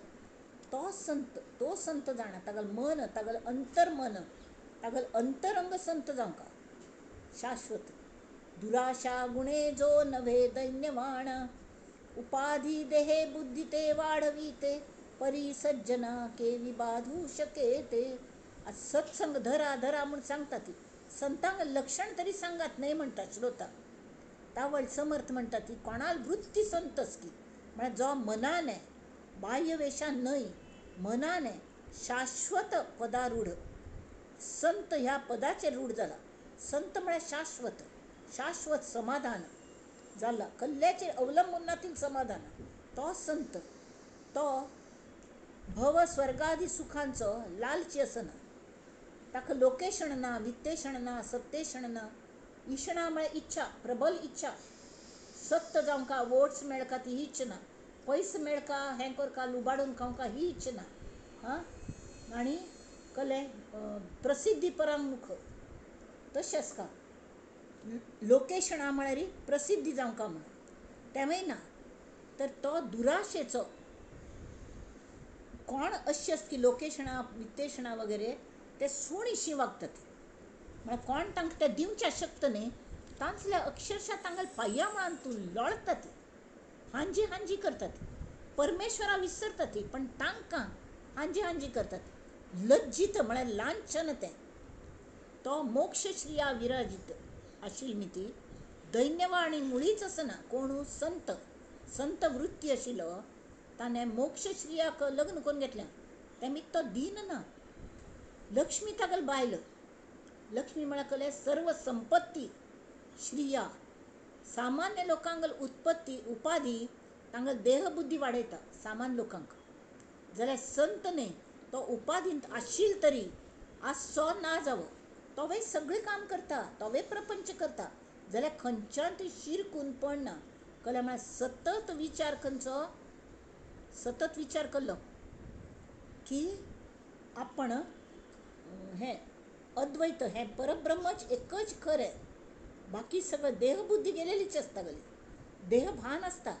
तो संत, तो संत जाणा तागेलें मन, तागेलें अंतर्मन, तागेलें अंतरंग संत जावंका शाश्वत. दुराशा गुणे जो नव्हे दैन्यवाण उपाधी देहे बुद्धी ते वाढवीते परी सज्जना केवी बाधू शके ते. सत्संग धरा धरा म्हूण सांगता ती संतांक लक्षण तरी सांगात न्हय म्हणटा श्रोता. तावळ समर्थ म्हणटा ती कोणाल वृत्ती संतच की म्हळ्यार जो मनाने बाह्यवेशान न्हय मनाने शाश्वत पदारूढ संत ह्या पदाचेर रूढ जाला. संत म्हळ्यार शाश्वत, शाश्वत समाधान जाला, कल्ल्याचेर अवलंबून नातील समाधान. तो संत तो भव स्वर्गादी सुखांचो लालची आसना, ताका लोकेशण ना, वित्तेशण ना, सत्तेशण ना. इशणा म्हळ्यार इच्छा, प्रबल इच्छा. सत्त जावंका, वोट्स मेळका ती इच्छा ना, पयस मेळका हें करका लुबाडून खावंका ही इच्छा ना. हां आनी कले प्रसिद्धी परांमुख तशें आसता. लोकेशणा म्हळ्यार प्रसिद्धी जावंका म्हणून तेंवूय ना. तर तो दुराशेचो कोण अशें आसता की लोकेशणा वित्तेशणा वगैरे ते सुणीशी वागतात. म्हळ्यार कोण तांकां तें दिवचें शक्त न्ही, तांचल्या अक्षरशा तांगेल्या पांया मुळान तूं लोळतात, हांजी हांजी करतात, परमेश्वरा विसरतात पण तांकां हांजी हांजी करतात. लज्जीत म्हळ्यार लांछन तें. तो मोक्षश्रिया विराजीत आशिल्ली मिती दैन्यवाणी मुळीच आसना. कोणू संत, संत वृत्ती आशिल्लो ताणें मोक्षश्रियाक लग्न करून घेतलें. तेमी तो दीन ना. लक्ष्मी तागेली बायल. लक्ष्मी म्हळ्यार कले सर्व संपत्ती श्रिया. सामान्य लोकांक उत्पत्ती उपाधी तांगेली देहबुद्धी वाडयता सामान्य लोकांक. जाल्यार संत न्ही, तो उपाधींत आशिल्लो तरी आसचो ना जावो तोवूय सगळें काम करता, तोवूय प्रपंच करता, जाल्यार खंयच्यान ती शिरकून पडना. कळ्ळें? म्हळ्यार सतत विचार खंयचो, सतत विचार केलो की आपण हें अद्वैत हें परब्रह्मच एकच खरें, बाकी सगळें देहबुद्धी गेलेलीच आसता, गली देहभान आसता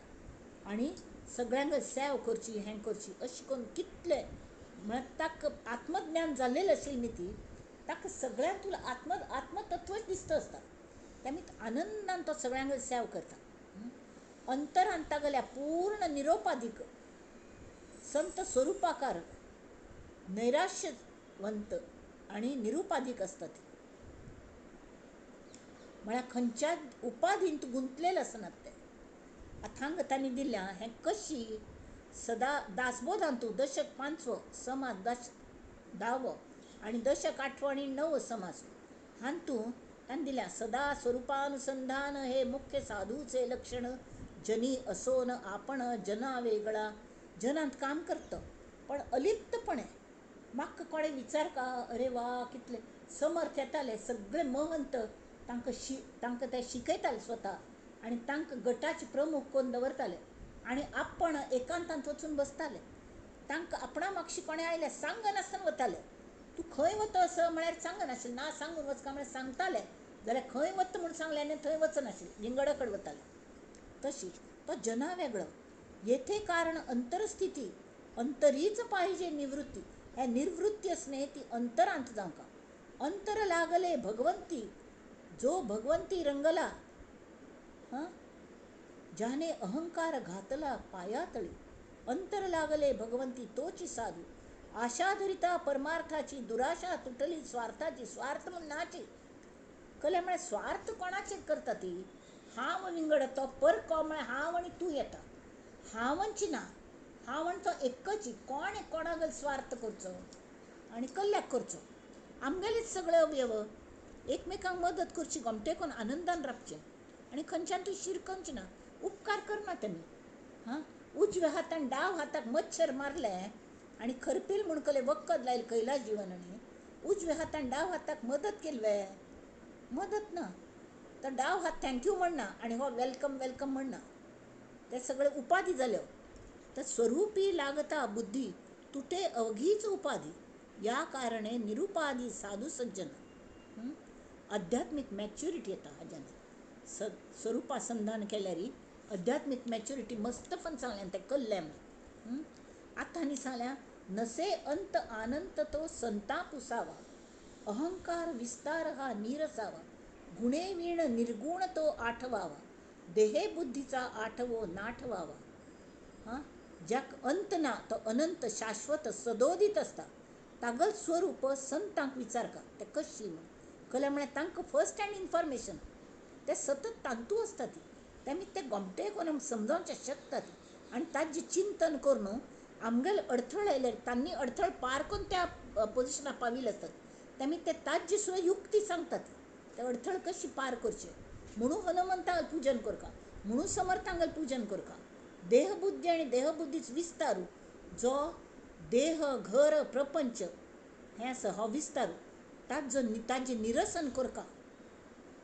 आनी सगळ्यांक सेव करची हें करची अशें करून कितले म्हळ्यार ताका आत्मज्ञान जाल्लेलें आशिल्लें न्ही ती ताका सगळ्यांक तुला आत्मतत्वच दिसता आसता. तेमी आनंदान तो सगळ्यांक सेव करता. अंतरान तागेल्या पूर्ण निरोपाधीक संत स्वरुपाकार नैराश्यवंत आनी निरुपाधीक आसता ती. म्हळ्यार खंयच्याच उपाधींत गुंतलेले आसनात ते. अथांग तांणी दिल्या हें कशी सदा दासबोधांतू दशक 5वो समास 10वो आनी दशक 8वो आनी 9वो समास हांतू तांणी दिल्या सदा स्वरूपानुसंधान हे मुख्य साधूचे लक्षण जनी असोन आपण जना वेगळा. जनांत काम करता पण अलिप्तपणे. म्हाका कोणें विचार का अरे वा कितले समर्थ येताले सगळे महंत तांकां तांकां ते शिकयताले स्वता आनी तांकां गटाचे प्रमुख कोण दवरताले आनी आपण एकांतांत वचून बसताले. तांकां आपणा मागशी कोणें आयलें सांगनासतना वताले. तूं खंय वता असो म्हळ्यार सांगनाशिल्लें, ना सांगून वचका म्हळ्यार सांगताले जाल्यार खंय वता म्हूण सांगलें आनी थंय वचनाशिल्लें, विंगडा कडेन वताले. तशी तो जना वेगळो. येथे कारण अंतरस्थिती अंतरीच पाहिजे निवृत्ती. हे निर्वृत्ती असणे ती अंतरांत जावंका. अंतर लागले भगवंती जो भगवंती रंगला हां ज्याने अहंकार घातला पायातळी. अंतर लागले भगवंती तोची साधू. आशा धरिता परमार्थाची दुराशा तुटली स्वार्थाची. स्वार्थ म्हूण नाची कले म्हळ्यार स्वार्थ कोणाचेर करता ती. हांव विंगड तो परको म्हळ्यार हांव आनी तूं येता. हांवची ना, हांव आनी तो एकच. कोण कोणागेर स्वार्थ करचो आनी कल्ल्याक करचो. आमगेलेच सगळे अवयव एकमेकांक मदत करची, गोमटे कोन्न आनंदान राबचें आनी खंयच्यान तूं शिरकनचें ना, उपकार करना तेमी. हां उजव्या हातान डाव हाताक मच्छर मारले आनी खरपील म्हूण कले वखद लायलें कैलास जीवनांनी. उजव्या हातान डाव हाताक मदत केली वे? मदत ना. तर डाव हात thank you म्हणना आनी हो welcome welcome म्हणना. ते सगळे उपाधी जाल्यो. तर स्वरूपी लागता बुद्धी तुटे अवघीच उपाधी. या कारणे निरुपाधी साधू सज्जन. आध्यात्मीक मॅच्युरिटी येता हाज्यान. स्वरुपासंधान केल्यार आध्यात्मीक मॅच्युरिटी मस्त पण सांगल्यान तें कल्लें. आतां आनी सांगल्या नसे अंत आनंत तो संता पुसावा अहंकार विस्तार हा निरसावा गुणे वीण निर्गुण तो आठवावा देहे बुद्धीचा आठवो नाठवावा. हां ज्याक अंत ना तो अनंत शाश्वत सदोदित आसता. तागल स्वरूप संतांक विचारका ते कशी म्हूण कल्या म्हळ्यार तांकां फर्स्ट हँड इन्फॉर्मेशन ते सतत तांतू आसता ती. तेमी ते गोमटे कोन्न समजावचें शकता ती आनी ताजें चिंतन करून आमगेले अडथळ आयल्यार तांणी अडथळ पार करून त्या पोजिशनाक पाविल्ले आसतात. तेमी ते ताजी सुद्दां युक्ती सांगतात ते अडथळ कशी पार करचे म्हणून हनुमंतांगेल पूजन करका, म्हणून समर्थांगेल पूजन करका. देहबुद्धी आनी देहबुद्धीच विस्तारू जो देह घर प्रपंच हें आसा हो विस्तारू ताजो ताजें निरसन करका.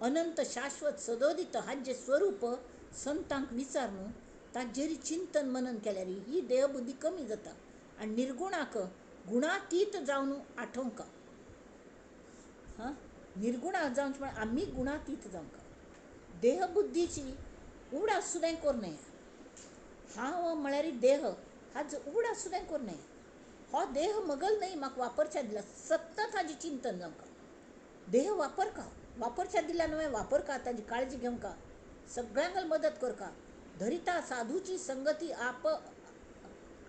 अनंत शाश्वत सदोदित हाजें स्वरूप संतांक विचार न्हू ताजेर चिंतन मनन केल्यार ही देहबुद्धी कमी जाता आनी निर्गुणाक गुणातीत जावन आठोवंका. हां निर्गुणा जावचें म्हळ्यार आमी गुणातीत जावंका. देहबुद्धीची उगडास सुद्दां करूं नये. हांव म्हळ्यार देह हाजो उगडास सुद्दां करूं नये. हो देह मगल न्हय म्हाका वापरच्या दिला सतत हाजें चिंतन जावंका. देह वापरका, वापरच्या दिला न्हय वापरका, ताजी काळजी घेवंका, सगळ्यांक मदत करका. धरिता साधूची संगती आप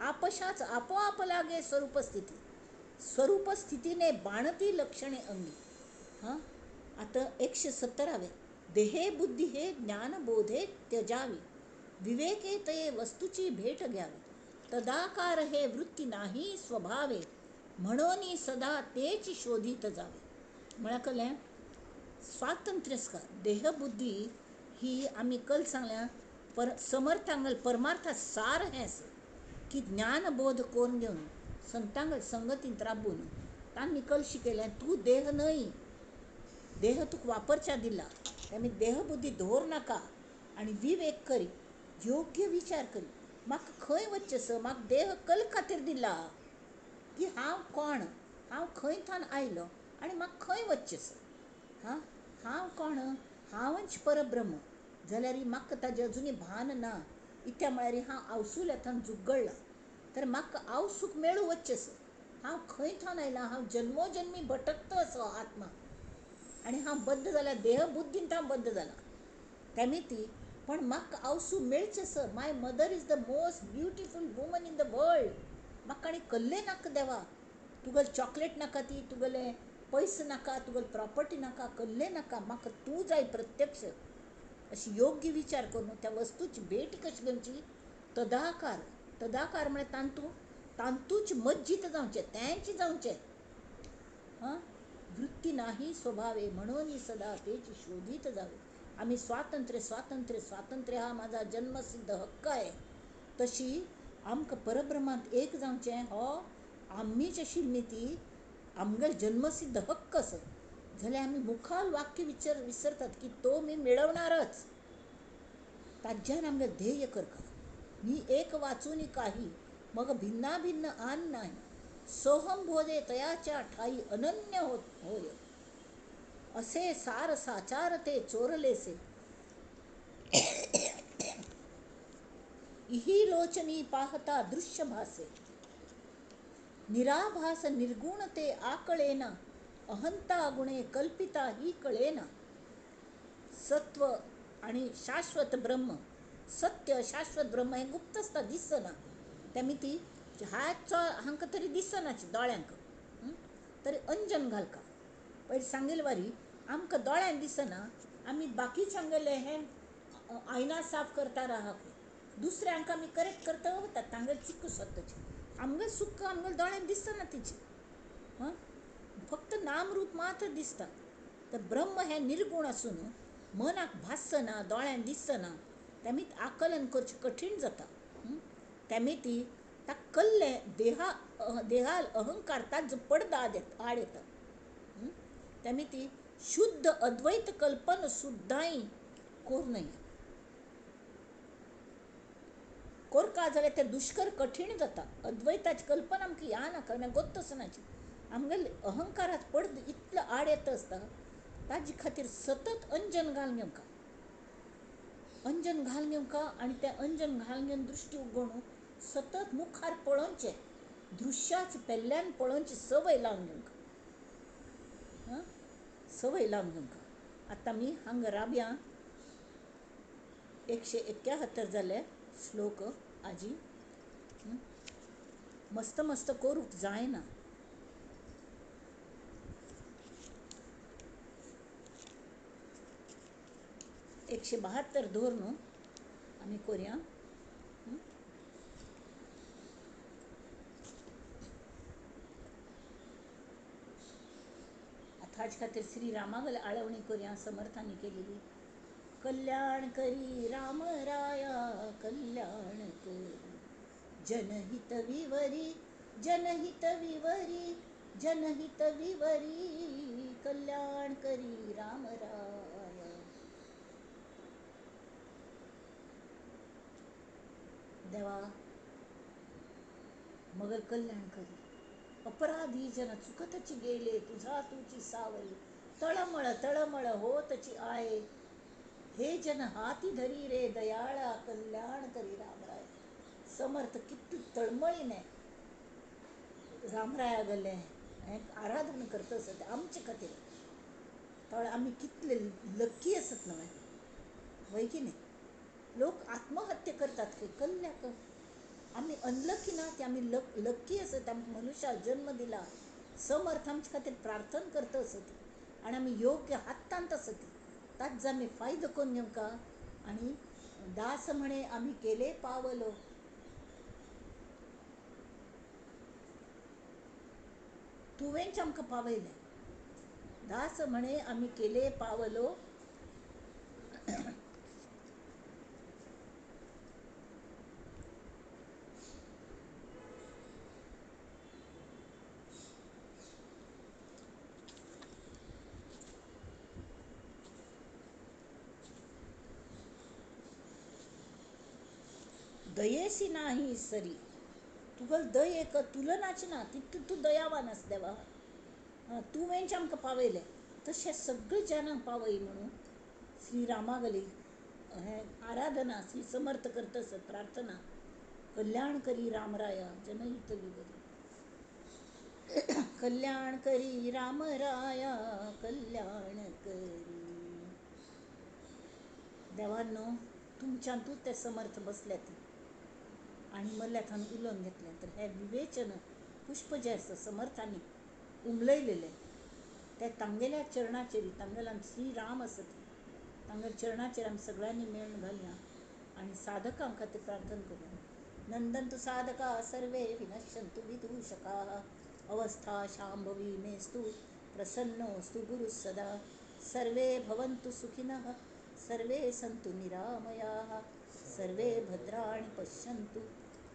आपशाच आपोआप लागे स्वरूपस्थिती. स्वरूपस्थितीने बाणती लक्षणे अंगी. हां आतां 170वें देहे बुद्धी हे ज्ञानबोधे त्यजावी विवेके तये वस्तूची भेट घ्यावी तदाकार हे वृत्ती नाही स्वभावे म्हणून सदा तेच शोधित जावे. म्हळ्यार कळ्ळें स्वातंत्र्य देहबुद्धी ही आमी कल सांगल्या पर समर्थांगल परमार्था सार हें आसा की ज्ञानबोध करून घेवन संतांगल संगतींत राबून तांणी कल शिकयलें तूं देह न्हय, देह तुका वापरच्या दिला आमी देहबुद्धी दवर नाका आनी विवेक करी, योग्य विचार करी. म्हाका खंय वचचें सर, म्हाका देह कल खातीर दिला की हांव कोण, हांव खंय थावन आयलो आनी म्हाका खंय वचचें सर. हां हांव कोण, हांवच परब्रह्म जाल्यार म्हाका ताजें अजुनूय भान ना. इत्या म्हळ्यार हांव आवसुल्या थावन जुगळ्ळां तर म्हाका आवसूक मेळूं वचचें सर. हांव खंय थावन आयलां, हांव जन्मोजन्मी भटकतो असो आत्मा आनी हांव बद्द जाला, देहबुद्दीन हांव बद्द जाला तेमी पण म्हाका आवसू मेळचें sir. My mother is the most beautiful woman in the world. म्हाका आनी कल्लें नाका देवा, तुगेलें चॉकलेट नाका, ती तुगेलें पयशे नाका, तुगेलें प्रॉपर्टी नाका, कल्लें नाका, म्हाका तूं जाय प्रत्यक्ष. अशी योग्य विचार करून त्या वस्तूची भेट कशी घेवची, तदाकार. तदाकार म्हळ्यार तांतू तांतूच मज्जीत जावचें, तेंच जावचें. हां, वृत्ती नाही स्वभावे म्हणून सदा तेच शोधित जावे. आम्ही स्वातंत्र्य स्वातंत्र्य स्वातंत्र्य हा माझा जन्मसिद्ध हक्क आहे, तशी आमकां परब्रह्मांत एक जावचें हो आमीच आशिल्ली ती आमगेलो जन्मसिद्ध हक्क आसा. जाल्यार आमी मुखाल वाक्य विचार विसरतात की तो मी मेळवणारच. ताज्यान आमगेलें ध्येय करका. मी एक वाचून काही मग भिन्ना भिन्न आन नाही, सोहम बोधे तयाच्या ठाई अनन्य होय, असे सार साचार ते चोरलेसे, इही लोचनी पाहता दृश्य भासे, निराभास निर्गुण ते आकळेना, अहंता गुणे कल्पिता ही कळेना. सत्व आणि शाश्वत ब्रह्म, सत्य शाश्वत ब्रह्म हे गुप्त आसता, दिसना. तेमी ती हाचो हांकां तरी दिसना दोळ्यांक, तरी अंजन घालका. पयर सांगेल वारी आमकां दोळ्यांक दिसना, आमी बाकीच्यांगेलें हें आयना साफ करता राहा, दुसऱ्यांक आमी करेक्ट करता वता, तांगेलें चुक स्वताची, आमगेलें सुक्क आमगेल्या दोळ्यांक दिसना तिचें. हां, फक्त नामरूप मात्र दिसता. तर ब्रह्म हें निर्गूण आसून मनाक भासना, दोळ्यांक दिसना, तेमी आकलन करचें कठीण जाता. तेमी ती ताका कल्लें देहा देहाल अहंकार ताजो पडदा आड येता. तेमी ती शुद्ध अद्वैत कल्पना सुद्दांय कोर न्हय, कोरका जाल्यार तें दुश्कर कठीण जाता. अद्वैताची कल्पना आमकां ह्या नाका, गोत्तच नाची, आमगेले अहंकारात पडद इतलो आड येता आसता. ताजे खातीर सतत अंजन घालून घेवंका, अंजन घालून घेवंका आनी तें अंजन घालून घेवन दृश्टी उगडून सतत मुखार पळोवचें, दृश्याच पेल्ल्यान पळोवची संवय लावन घेवंका. हां, संवय लावन घेवंका. आतां आमी हांगा राबया. 171 जाले श्लोक. आजी मस्त मस्त करूंक जायना. 172 दवर न्हू आमी कोरया. आतां हाजे खातीर श्री रामागल आळवणी कोरया, समर्थांनी केलेली. कल्याण करी राम राया कल्याण करी, जनहित विवरी जनहित विवरी जनहित विवरी, कल्याण करी राम राया. देवा मगर कल्याण करी. अपराधी जन चुकतची गेले, तुझा तुझी सावरी, तळमळ तळमळ होतची आहे, हे जन हाती धरी रे दयाळा कल्याण करी रामराय. समर्थ कितली तळमळीने रामराया गेले हें आराधन करत आसत आमचे खातीर. तळ आमी कितले लक्की आसत न्हय, वय की न्ही? लोक आत्महत्या करतात खंय कल्ल्याक. आमी अनलकी ना, ते आमी लक्की आसत. आमकां मनुष्या जन्म दिला, समर्थ आमचे खातीर प्रार्थना करता आसत आनी आमी योग्य हातांत आसत. ताजो आमी फायदो करून घेवंका. आनी दास म्हणे आमी केले पावलो, तुवेंच आमकां पावयलें. दास म्हणे आमी केले पावलो, दयेसी नाही सरी. तुगेले दयेक तुलनाच ना, तितू तूं दयावान आस देवा. तुवेंच आमकां पावयलें, तशें सगळे जाणांक पावय म्हणून श्री रामागली हें आराधना श्री समर्थ करता आसत प्रार्थना. कल्याण करी रामराया जनहित विवरी. कल्याण करी राम राया कल्याण करी. देवांनो, तुमच्यांतूच ते समर्थ बसल्यात आनी मल्ल्या थावन उलोवन घेतलें तर हें विवेचन पुष्प जें आसा समर्थांनी उमलयलेलें तें तांगेल्या चरणाचेर, तांगेल्या श्रीराम आसा तांगेल्या चरणाचेर आमी सगळ्यांनी मेळून घालया आनी साधकां खातीर प्रार्थना करूया. नंदन्तु साधका सर्वे विनश्यन्तु विदूषकाः अवस्था शांभवी मेस्तु प्रसन्नोऽस्तु गुरुः सदा. सर्वे भवन्तु सुखिनः सर्वे सन्तु निरामयाः सर्वे भद्राणि पश्यन्तु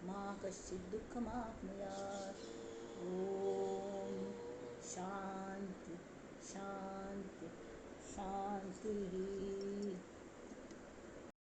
मा कश्चित् दुःखमाप्नुयात्. ॐ शांती शांती शांती.